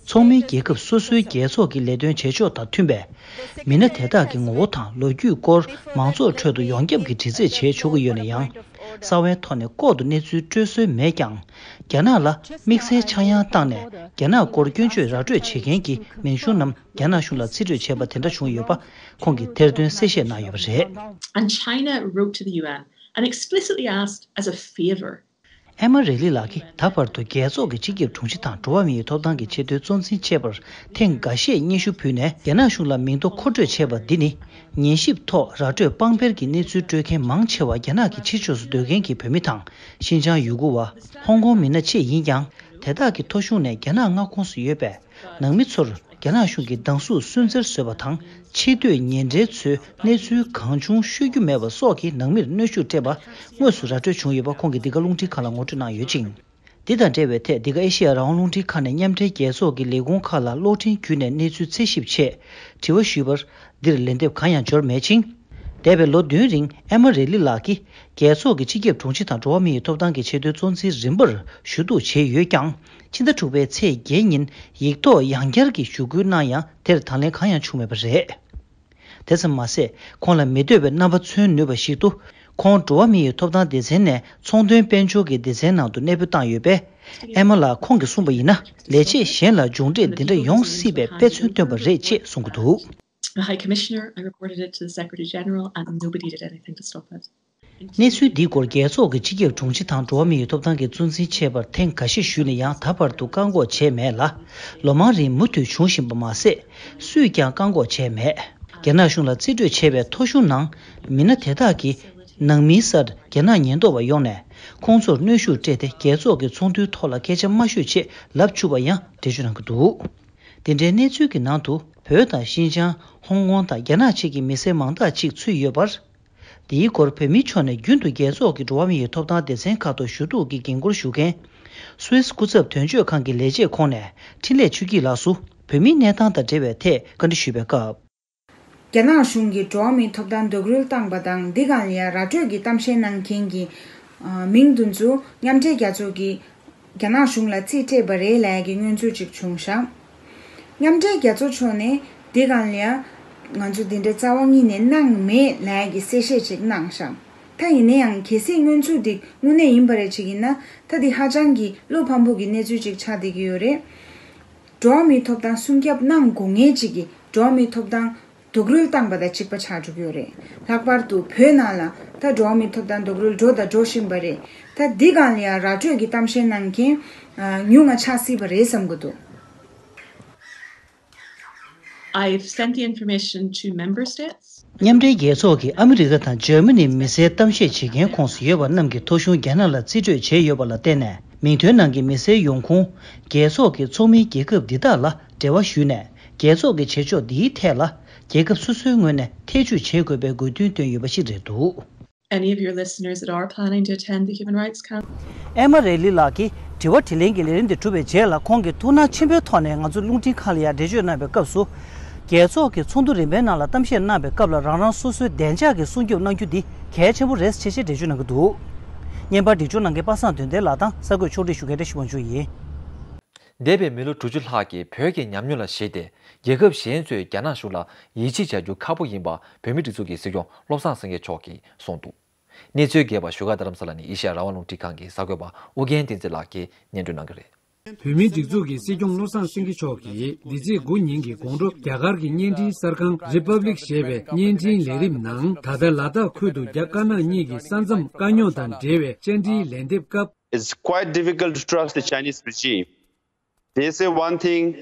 ཚོགས་མིའི་རྒྱལ་ཁབ་སོ་སོའི་རྒྱལ་ཚོགས་ཀྱི་ལས་དོན་བྱེད་ཕྱོགས་དང་མཐུན་པའི། མི་སྣ་དེ་དག་གི་ངོ་བོ་དང་ལོ་རྒྱུས་སྐོར་མང་ཚོགས་ཁྲོད་དུ་ཡོངས་ཁྱབ་ཀྱི་དྲི་རྩད་བྱས་ཆོག་གི་ཡོད་ན་ཡང་། གསང་བའི་ཐོག་ནས་ལྐོག་ཏུ་གནས་ཚུལ་སྤྲོད་སྲོལ་མེད་ཀྱང་། རྒྱ་ནག་ལ་དམིགས་བསལ་ཆག་ཡང་བཏང་ནས་རྒྱ་ནག་སྐོར་སྐྱོན་བརྗོད་ར་སྤྲོད་བྱེད་མཁན་གྱི་མིང་གཞུང་རྣམས་རྒྱ་ནག་གཞུང་ལ་རྩིས་སྤྲོད་བྱས་པ་དེ་འདྲ་བྱུང་ཡོད་པ་ཁོང་གིས་ཐེར་འདོན་གསལ་བཤད་གནང་ཡོད་པ་རེད། And China wrote to the U N and explicitly asked as a favor. ཨེ་མ་རེ་ལི་ལགས་ཀྱིས་ད་བར་དུ་རྒྱལ་ཚོགས་ཀྱི་སྤྱི་ཁྱབ་དྲུང་ཆེ་དང་འགྲོ་བ་མིའི་ཐོབ་ཐང་གི་ཆེས་མཐོའི་གཙོ་འཛིན་ཆེ་བར་ཐེངས་འགའ་ཤས་སྙན་ཞུ་ཕུལ་ནས། རྒྱ་ནག་གཞུང་ལ་མིང་ཐོ་མཁོ་སྤྲོད་བྱས་པ་འདི་ནི། ཉན་ཞིབ་ཐོག་ར་སྤྲོད་དཔང་འཕེར་གྱི་གནས་ཚུལ་སྤྲོད་མཁན་མང་ཆེ་བ་རྒྱ་ནག་གི་ཕྱི་ཕྱོགས་སུ་སྡོད་མཁན་གྱི་བོད་མི་དང་། ཤིན་ཅང་ཡུ་གུར་བ། ཧོང་ཀོང་མི་སྣ་བཅས་ཡིན་ཀྱང་། དེ་དག་གི་ཐོ་གཞུང་ནས་རྒྱ་ནག་མངའ་ཁོངས་སུ་ཡོད་པའི་ནང་མི་ཚོར་རྒྱ་ནག་གཞུང་གིས་སྡང་ཟུག་སུན་གཙེར་བཟོས་པ་དང་། ཆེས་མཐོའི་ཉེ་འབྲེལ་ཚོས་གནས་ཚུལ་གང་བྱུང་ཤོད་རྒྱུ་མེད་པ་སོགས་ཀྱི་ནང་མིར་གནོན་ཤུགས་སྤྲད་པ་དངོས་སུ་ར་སྤྲོད་བྱུང་ཡོད་པ་ཁོང་གིས་འདི་ག་རླུང་འཕྲིན་ཁང་ལ་ངོ་སྤྲོད་གནང་ཡོད་ཅིང་། འདི་དང་འབྲེལ་བའི་ཐད་འདི་ག་ཨེ་ཤེ་ཡ་རང་དབང་རླུང་འཕྲིན་ཁང་ནས་མཉམ་འབྲེལ་རྒྱལ་ཚོགས་ཀྱི་ལས་ཁུངས་ཁག་ལ་གློག་འཕྲིན་བརྒྱུད་ནས་གནས་ཚུལ་འཚོལ་ཞིབ་ཆེད་དྲི་བ་ཞུས་པར། འདིར་ལན་འདེབས་གང་ཡང་འབྱོར་མེད་ཅིང་། འདས་པའི་ལོ་བདུན་རིང་ཨེ་མ་རེ་ལི་ལགས་ཀྱིས་རྒྱལ་ཚོགས་ཀྱི་སྤྱི་ཁྱབ་དྲུང་ཆེ་དང་འགྲོ་བ་མིའི་ཐོབ་ཐང་གི་ཆེས་མཐོའི་གཙོ་འཛིན་རིམ་པར་ཞུ་གཏུག་བྱས་ཡོད་ཀྱང་། ཕྱི་ཟླ་དྲུག་པའི་ཚེས་བརྒྱད་ཉིན་ཡིག་ཐོག་ཡང་བསྐྱར་གྱི་ཞུ་སྐུལ་གནང་ཡང་དེར་དང་ལེན་གང་ཡང་བྱུང་མེད་པ་རེད། དེ་ཙམ་མ་ཟད། ཁོང་ལ་མི་འདོད་པའི་རྣམ་པ་མཚོན་ནུས་པ་ཞིག་ཏུ། ཁོང་འགྲོ་བ་མི་ཡི་ཐོབ་ཐང་སྡེ་ཚན་ནས་ཚོང་དོན་དཔལ་འབྱོར་གྱི་སྡེ་ཚན་ནང་དུ་གནས་སྤོ་བཏང་ཡོད་པས། ཨེ་མ་ལགས་ཁོང་གིས་གསུངས་པ་ཡིན་ན། ལས་བྱེད་གཞན་ལ་མཇུག་འབྲས་འདི་འདྲ་ཡོང་སྲིད་པའི་དཔེ་མཚོན་བཏོན་པ་རེད་ཅེས་གསུང་གི་འདུག The High Commissioner, I reported it to the Secretary General, and nobody did anything to stop it. གནས་ཚུལ་འདིའི་སྐོར་རྒྱལ་ཚོགས་ཀྱི་སྤྱི་ཁྱབ་དྲུང་ཆེ་དང་འགྲོ་བ་མིའི་ཐོབ་ཐང་གི་གཙོ་འཛིན་ཆེ་བར་ཐེངས་འགའ་ཤས་ཞུས་ན་ཡང་ད་བར་དུ་བཀག་འགོག་བྱས་མེད་ལ། ལོ་མང་རིང་མུ་མཐུད་བྱུང་བཞིན་པ་མ་ཟད། སུས་ཀྱང་བཀག་འགོག་བྱས་མེད། རྒྱ་ནག་གཞུང་ལ་རྩིས་སྤྲོད་བྱས་པའི་ཐོ་གཞུང་ནང་མི་སྣ་དེ་དག་གི་ནང་མིའི་སར་རྒྱ་ནག་ཉེན་རྟོག་པ་ཡོང་ནས་ཁོང་ཚོར་གནོན་ཤུགས་སྤྲད་དེ་རྒྱལ་ཚོགས་ཀྱི་ཚོགས་འདུའི་ཐོག་ལ་སྐད་ཆ་མ་ཤོད་ཅེས་ལབ་བཅུག་པ་ཡང་འགྲེལ་བརྗོད་གནང་གི་འདུག་དེ་འདྲའི་གནས་ཚུལ་གྱི་ནང་དུ་བོད་དང་ཤིན་ཅང་། ཧོང་ཀོང་དང་རྒྱ་ནག་བཅས་ཀྱི་མི་སེར་མང་དག་ཅིག་ཚུད་ཡོད་པར། འདིའི་སྐོར་བོད་མིའི་ཕྱོགས་ནས་རྒྱུན་དུ་རྒྱལ་ཚོགས་ཀྱི་འགྲོ་བ་མིའི་ཐོབ་ཐང་སྡེ་ཚན་ཁག་ཏུ་ཞུ་གཏུག་གི་འགན་འཁུར་ཞུ་མཁན། སུད་སི་སྐུ་ཚབ་དོན་གཅོད་ཁང་གི་ལས་བྱེད་ཁོངས་ནས་འཕྲིན་ལས་ཆོས་སྐྱིད་ལགས་སུ་བོད་མིའི་གནས་སྟངས་དང་འབྲེལ་བའི་ཐད་བཀའ་འདྲི་ཞུས་པའི་སྐབས། རྒྱ་ནག་གཞུང་གིས་འགྲོ་བ་མིའི་ཐོབ་ཐང་རྡོག་རོལ་བཏང་པ་དང་འདི་སྒང་ལ་ཡ་ར་སྤྲོད་ཀྱི་གཏམ་བཤད་གནང་མཁན་གྱི་མིང་དེ་ཚོ་མཉམ་འབྲེལ་རྒྱལ་ཚོགས་ཀྱི་རྒྱ་ནག་གཞུང་ལ་རྩིས་སྤྲད་པ་རེད་ལབ་ཡ་གི་སྔོན་ཚུལ་ཅིག་བྱུང་ཤག་མཉམ་འབྲེལ་རྒྱལ་ཚོགས་ཕྱོགས་ནས་འདི་སྒང་ལ་ཡ་ང་ཚོ་འདི་འདྲའི་རྩ་བ་ཉིད་ནས་གནང་མེད་ལབ་ཡ་གི་གསལ་བཤད་ཅིག་གནང་ཤག་ད་ཡིན་ན་ཡང་གལ་སྲིད་སྔོན་ཚུལ་འདི་དངོས་གནས་ཡིན་པ་རེད་ཅིག་ཡིན་ན། ད་འདི་ཧ་ཅང་གི་བློ་ཕམ་པོ་གི་གནས་ཚུལ་ཅིག་ཆགས་བསྡད་ཀྱི་ཡོད་རེད། འགྲོ་བ་མིའི་ཐོབ་ཐང་སྲུང་སྐྱོབ་གནང་དགོས་ངེས་ཅིག་གིས་འགྲོ་བ་མིའི་ཐོབ་ཐང་རྡོག་རོལ་བཏང་པ་དང་གཅིག་པ་ཆགས་འགྲོ་གི་ཡོད་རེད། ལྷག་པར་དུ་བོད་ནང་ལ་ད་འགྲོ་བ་མིའི་ཐོབ་ཐང་རྡོག་རོལ་འགྲོ་དང་འགྲོ་བཞིན་པ་རེད། ད་འདི་སྒང་ལ་ཡང་ར་སྤྲོད་ཀྱི་གཏམ་བཤད་གནང་མཁན་ཉུང་ང་ཆགས་སྲིད་པ་རེད་བསམ་གྱི་འདུག I've sent the information to member states. མཉམ་འབྲེལ་རྒྱལ་ཚོགས་ཀྱིས་ཨ་མི་རི་ཀ་དང་འཇར་མ་ནིའི་མི་སེར་གཏམ་བཤད་བྱེད་མཁན་ཁོངས་སུ་ཡོད་པ་རྣམས་ཀྱི་ཐོ་གཞུང་རྒྱ་ནག་ལ་རྩིས་སྤྲོད་བྱས་ཡོད་པ་ལ་བརྟེན་ནས། མིང་ཐོའི་ནང་གི་མི་སེར་ཡོང་ཁུངས། རྒྱལ་ཚོགས་ཀྱི་ཚོགས་མིའི་རྒྱལ་ཁབ་འདི་དག་ལ་འབྲེལ་བ་ཞུས་ནས། རྒྱལ་ཚོགས་ཀྱི་བྱེད་ཕྱོགས་འདིའི་ཐད་ལ། རྒྱལ་ཁབ་སོ་སོའི་ངོས་ནས་ཐེ་བྱུས་བྱེད་དགོས་པའི་དགོས་འདུན་བཏོན་ཡོད་པ་ཞིག་རེད་འདུག Any of your listeners that are planning to attend the Human Rights Council. ཨེ་མ་རེ་ལི་ལགས་ཀྱིས་དྲི་བ་དྲིས་ལན་གྱི་ལས་རིམ་དེ་གྲུབ་པའི་རྗེས་ལ། ཁོང་གིས་ཐུགས་སྣང་ཆེན་པོའི་ཐོག་ནས་ང་ཚོ་རླུང་འཕྲིན་ཁང་ལ་ཡང་འགྲེལ་བརྗོད་གནང་བའི་སྐབས་སུ། རྒྱལ་ཚོགས་ཀྱི་ཚོགས་འདུ་རིམ་པའི་ནང་ལ་གཏམ་བཤད་གནང་བའི་སྐབས་ལ། རང་རང་སོ་སོའི་བདེ་འཇགས་ཀྱི་སྲུང་སྐྱོབ་གནང་རྒྱུ་འདི་གལ་ཆེན་པོ་རེད་ཅེས་འགྲེལ་བརྗོད་གནང་གི་འདུག་བརྙན་པར་འདི་བྱུང་གནང་མཁན་པ་སངས་དོན་ལྡན་ལགས་དང་གསར་འགོད་ཕྱོགས་སྒྲིག་ཞུ་མཁན་བཀྲ་ཤིས་དབང་ཕྱུག་ཡིན། འདས་པའི་མི་ལོ་དྲུག་ཅུ་ལྷག་གི་བོད་ཀྱི་ཉམས་མྱོང་ལ་གཞིགས་ཏེ། རྒྱལ་ཁབ་གཞན་ཚོས་རྒྱ་ནག་གཞུང་ལ་ཡིད་ཆེས་བྱ་རྒྱུ་ཁག་པོ་ཡིན་པ་བོད་མིའི་སྒྲིག་འཛུགས་ཀྱི་སྲིད་སྐྱོང་བློ་བཟང་སེང་གེ་མཆོག་གིས་གསུངས་འདུག་གནས་ཚུལ་རྒྱས་པ་བཞུགས་སྒར་རྡ་རམ་ས་ལ་ནས་ཨེ་ཤེ་ཡ་རང་དབང་རླུང་འཕྲིན་ཁང་གི་གསར་འགོད་པ་ཨུ་རྒྱན་བསྟན་འཛིན་ལགས་ཀྱིས་སྙན་སྒྲོན་གནང་གི་རེད། བོད་མིའི་སྒྲིག་འཛུགས་ཀྱི་སྲིད་སྐྱོང་བློ་བཟང་སེང་གེ་མཆོག་གིས་འདི་ཚེས་དགུ་ཉིན་གྱི་དགོང་དྲོ་རྒྱ་གར་གྱི་བརྙན་འཕྲིན་གསར་ཁང་Republic ཞེས་པའི་བརྙན་འཕྲིན་ལས་རིམ་ནང་། ད་ལྟ་ལ་དྭགས་ཁུལ་དུ་རྒྱ་དཀར་ནག་གཉིས་ཀྱི་ས་མཚམས་དཀའ་རྙོག་དང་འབྲེལ་བའི་བཅར་འདྲིའི་ལན་འདེབས་སྐབས། It's quite difficult to trust the Chinese regime. They say one thing,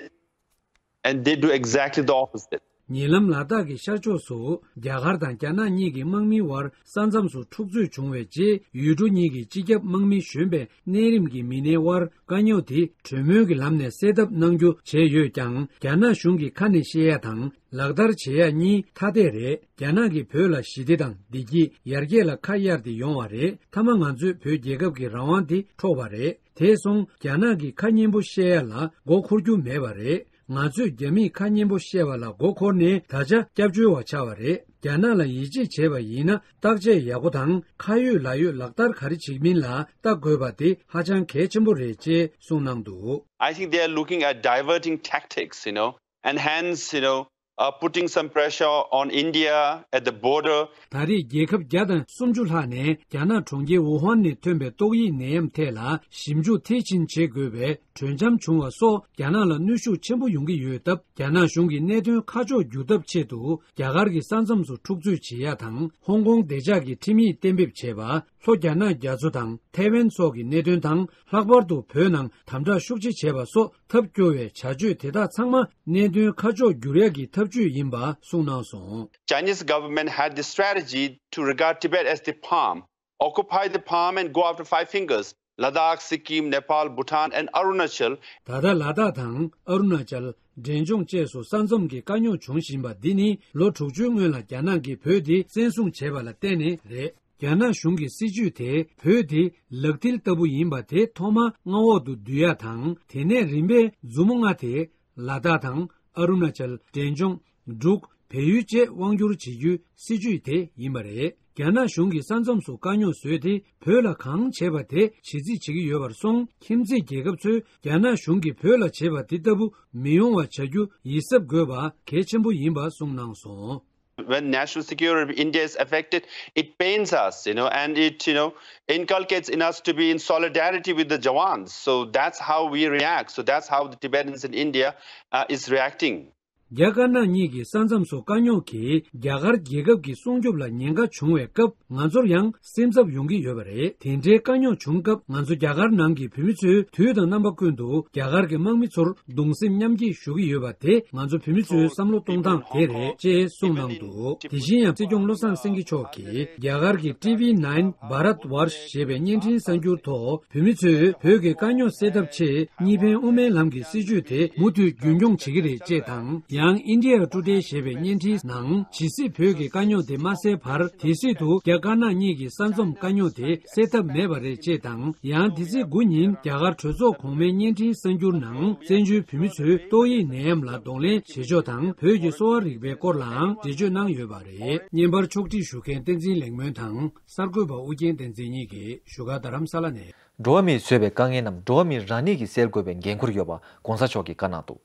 and they do exactly the opposite. ཉེ་ལམ་ལ་དྭགས་ཀྱི་ཤར་ཕྱོགས་སུ་རྒྱ་གར་དང་རྒྱ་ནག་གཉིས་ཀྱི་དམག་མིའི་དབར་ས་མཚམས་སུ་འཁྲུག་རྩོད་བྱུང་བའི་རྗེས། ཡུལ་གྲུ་གཉིས་ཀྱི་སྤྱི་ཁྱབ་དམག་མི་གཞོན་པའི་གནས་རིམ་གྱི་མི་སྣའི་དབར་དཀའ་རྙོག་དེ་གྲོས་མོལ་གྱི་ལམ་ནས་སེལ་ཐབས་གནང་རྒྱུ་བྱས་ཡོད་ཀྱང་། རྒྱ་ནག་གཞུང་གིས་ཁ་ནས་བཤད་ཡ་དང་ལག་བསྟར་བྱེད་ཡ་གཉིས་ཐ་དད་རེད། རྒྱ་ནག་གིས་བོད་ལ་ཞི་བདེ་དང་བདེ་སྐྱིད་ཡར་རྒྱས་ལ་ཁ་གཡར་ཏེ་ཡོང་བ་རེད། མཐའ་མ་ང་ཚོས་བོད་རྒྱལ་ཁབ་ཀྱི་རང་དབང་དེ་འཕྲོག་པ་རེད། དེ་སོང་རྒྱ་ནག་གིས་ཁ་སྙན་པོ་བཤད་ཡ་ལ་མགོ་འཁོར་རྒྱུ་མེད་པ་རེད། ང་ཚོས་རྒྱ་མིས་ཁ་སྙན་པོ་བཤད་པ་ལ་མགོ་འཁོར་ནས་ད་ཆ་སྐྱབས་བཅོལ་བ་ཆགས་པ་རེད། རྒྱ་ནག་ལ་ཡིད་ཆེས་བྱས་པ་ཡིན་ན་བརྟག་དཔྱད་ཡག་པོ་དང་ཁ་ཡོད་ལག་ཡོད་ལག་བསྟར་ག་རེ་བྱེད་མིན་ལ་བལྟ་དགོས་པ་དེ་ཧ་ཅང་གལ་ཆེན་པོ་རེད་ཅེས་གསུངས་གནང་འདུག། I think they are looking at diverting tactics, you know, and hence, you know, uh, putting some pressure on India at the border. ད་རེས་རྒྱལ་ཁབ་བརྒྱ་དང་སུམ་ཅུ་ལྷག་ནས་རྒྱ་ནག་གྲོང་ཁྱེར་ཝུ་ཧན་ནས་ཐོན་པའི་ཏོག་དབྱིབས་ནད་ཡམས་ཐད་ལ་ཞིབ་འཇུག་མཐིལ་ཕྱིན་བྱེད་དགོས་པའི་གྲོས་འཆམ་བྱུང་བ་སོགས་རྒྱ་ནག་ལ་གནོན་ཤུགས་ཆེན་པོ་ཡོང་གི་ཡོད་སྟབས། རྒྱ་ནག་གཞུང་གིས་གནད་དོན་ཁ་ཕྱོགས་བསྒྱུར་ཐབས་ཆེད་དུ་རྒྱ་གར་གྱི་ས་མཚམས་སུ་འཁྲུག་རྩོད་བྱེད་ཡ་དང་། ཧོང་ཀོང་བདེ་འཇགས་ཀྱི་ཁྲིམས་ཡིག་གཏན་འབེབས་བྱས་པ། ལྷོ་རྒྱ་ནག་རྒྱ་མཚོ་དང་ཐའེ་ཝན་སོགས་ཀྱི་གནད་དོན་དང་། ལྷག་པར་དུ་བོད་ནང་དམ་དྲག་ཤུགས་ཆེ་བྱས་པ་སོགས་ཐབས་སྐྱོ་བའི་བྱ་སྤྱོད་དེ་དག་ཚང་མ་གནད་དོན་ཁ་ཕྱོགས་བསྒྱུར་ཡག་གི་ཐབས་ཇུས་ཡིན་པ་གསུངས་གནང་སོང་། Chinese government had the strategy to regard Tibet as the palm, occupy the palm and go after Five Fingers, Ladakh, Sikkim, Nepal, Bhutan and Arunachal. ད་ལྟ་ལ་དྭགས་དང་ཨ་རུ་ན་ཅལ། འབྲས་ལྗོངས་བཅས་སུ་ས་མཚམས་ཀྱི་དཀའ་རྙོག་འབྱུང་བཞིན་པ་འདི་ནི་ལོ་དྲུག་ཅུའི་སྔོན་ལ་རྒྱ་ནག་གིས་བོད་འདི་བཙན་བཟུང་བྱས་པ་ལ་བརྟེན་ནས་རེད། རྒྱ་ནག་གཞུང་གི་སྲིད་ཇུས་དེ་བོད་དེ་ལག་མཐིལ་ལྟ་བུ་ཡིན་པ་དེ་ཐོག་མར་མངའ་འོག་ཏུ་བསྡུ་ཡ་དང་། དེ་ནས་རིམ་པས་མཛུབ་མོ་ལྔ་དེ་ལ་དྭགས་དང་ཨ་རུ་ན་ཅལ། འབྲས་ལྗོངས། འབྲུག། བལ་ཡུལ་བཅས་དབང་བསྒྱུར་བྱེད་རྒྱུའི་སྲིད་ཇུས་དེ་ཡིན་པ་རེད། རྒྱ་ནག་གཞུང་གིས་ས་མཚམས་སུ་དཀའ་རྙོག་བཟོས་ཏེ་བོད་ལ་གང་བྱས་པ་དེ་ཇི་སྲིད་བྱེད་ཀྱི་ཡོད་པར་སོང་། ཁྱིམ་མཚེས་རྒྱལ་ཁབ་ཚོས་རྒྱ་ནག་གཞུང་གིས་བོད་ལ་བྱས་པ་དེ་ལྟ་བུ་མི་ཡོང་བ་བྱ་རྒྱུ་ཡིད་གཟབ་དགོས་པ་གལ་ཆེན་པོ་ཡིན་པ་གསུངས་གནང་སོང་། When national security of India is affected, it pains us, you know, and it, you know, inculcates in us to be in solidarity with the Jawans. So that's how we react. So that's how the Tibetans in India uh, is reacting. རྒྱ་དཀར་ནག་གཉིས་ཀྱི་ས་མཚམས་སུ་དཀའ་རྙོག་གིས་རྒྱ་གར་རྒྱལ་ཁབ་ཀྱི་སྲུང་སྐྱོབ་ལ་ཉེན་ཁ་བྱུང་བའི་སྐབས། ང་ཚོར་ཡང་སེམས་འཚབ་ཡོང་གི་ཡོད་པ་རེད། དེ་འདྲའི་དཀའ་རྙོག་བྱུང་སྐབས། ང་ཚོ་རྒྱ་གར་ནང་གི་བོད་མི་ཚོས་དུས་དང་རྣམ་པ་ཀུན་ཏུ་རྒྱ་གར་གྱི་དམག་མི་ཚོར་གདུང་སེམས་མཉམ་སྐྱེད་ཞུ་གི་ཡོད་པ་དེ་ང་ཚོ་བོད་མི་ཚོའི་བསམ་བློ་གཏོང་སྟངས་དེ་རེད་ཅེས་གསུངས་གནང་འདུག། དེ་བཞིན་ཡང་སྲིད་སྐྱོང་བློ་བཟང་སེང་གེ་མཆོག་གིས་རྒྱ་གར་གྱི་ཊི་ཝི་ནཱའིན་Bharat Varsha ཞེས་པའི་བརྙན་འཕྲིན་གསར་འགྱུར་ཐོག། བོད་མི་ཚོས་བོད་ཀྱི་དཀའ་རྙོག་སེལ་ཐབས་ཆེད་གཉིས་ཕན་དབུ་མའི་ལམ་གྱི་སྲིད་བྱུས་དེ་མུ་མཐུད་རྒྱུན་འཁྱོངས་བྱེད་ཀྱི་རེད་ཅེས་དང་། ཡང་India Today ཞེས་པའི་བརྙན་འཕྲིན་ནང་ཇི་སྲིད་བོད་ཀྱི་དཀའ་རྙོག་དེ་མ་སེལ་བར་དེ་སྲིད་དུ་རྒྱ་དཀར་ནག་གཉིས་ཀྱི་ས་མཚམས་དཀའ་རྙོག་དེ་སེལ་ཐབས་མེད་པ་རེད་ཅེས་དང་། ཡང་དེ་ཚེས་དགུ་ཉིན་རྒྱ་གར་གྲོས་ཚོགས་གོང་མའི་བརྙན་འཕྲིན་གསར་འགྱུར་ནང་བཙན་བྱོལ་བོད་མི་ཚོས་ཏོག་དབྱིབས་ནད་ཡམས་ལ་གདོང་ལེན་བྱེད་ཕྱོགས་དང་བོད་ཀྱི་གསོ་བ་རིག་པའི་སྐོར་ལའང་འགྲེལ་བརྗོད་གནང་ཡོད་པ་རེད། བརྙན་པར་ཕྱོགས་སྒྲིག་ཞུ་མཁན་བསྟན་འཛིན་ལེགས་སྨོན་དང་གསར་འགོད་པ་ཨུ་རྒྱན་བསྟན་འཛིན་གཉིས་ཀྱིས་བཞུགས་སྒར་རྡ་རམ་ས་ལ་ནས། འགྲོ་བ་མིས་བཟོས་པའི་དཀའ་ངལ་རྣམས་འགྲོ་བ་མིས་རང་ཉིད་ཀྱིས་སེལ་དགོས་པའི་འགན་ཁུར་ཡོད་པ་གོང་ས་མཆོག་གིས་བཀའ་གནང་འདུག།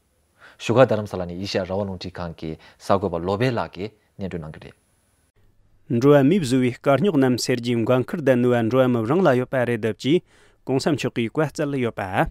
བཞུགས་སྒར་རྡ་རམ་ས་ལ་ནས་ཨེ་ཤ་ཡ་རང་དབང་རླུང་འཕྲིན་ཁང་གི་གསར་འགོད་པ་བློ་བྷེ་ལགས་ཀྱིས་སྙན་སྒྲོན་གནང་གི་རེད། འགྲོ་བ་མིས་བཟོས་པའི་དཀའ་རྙོག་རྣམས་སེལ་རྒྱུའི་འགན་ཁུར་ལྡན་ནུས་པ་འགྲོ་བ་མི་རང་ལ་ཡོད་པ་རེད་འདུག་ཅེས་གོང་ས་མཆོག་གིས་བཀའ་སྩལ་ཡོད་པ།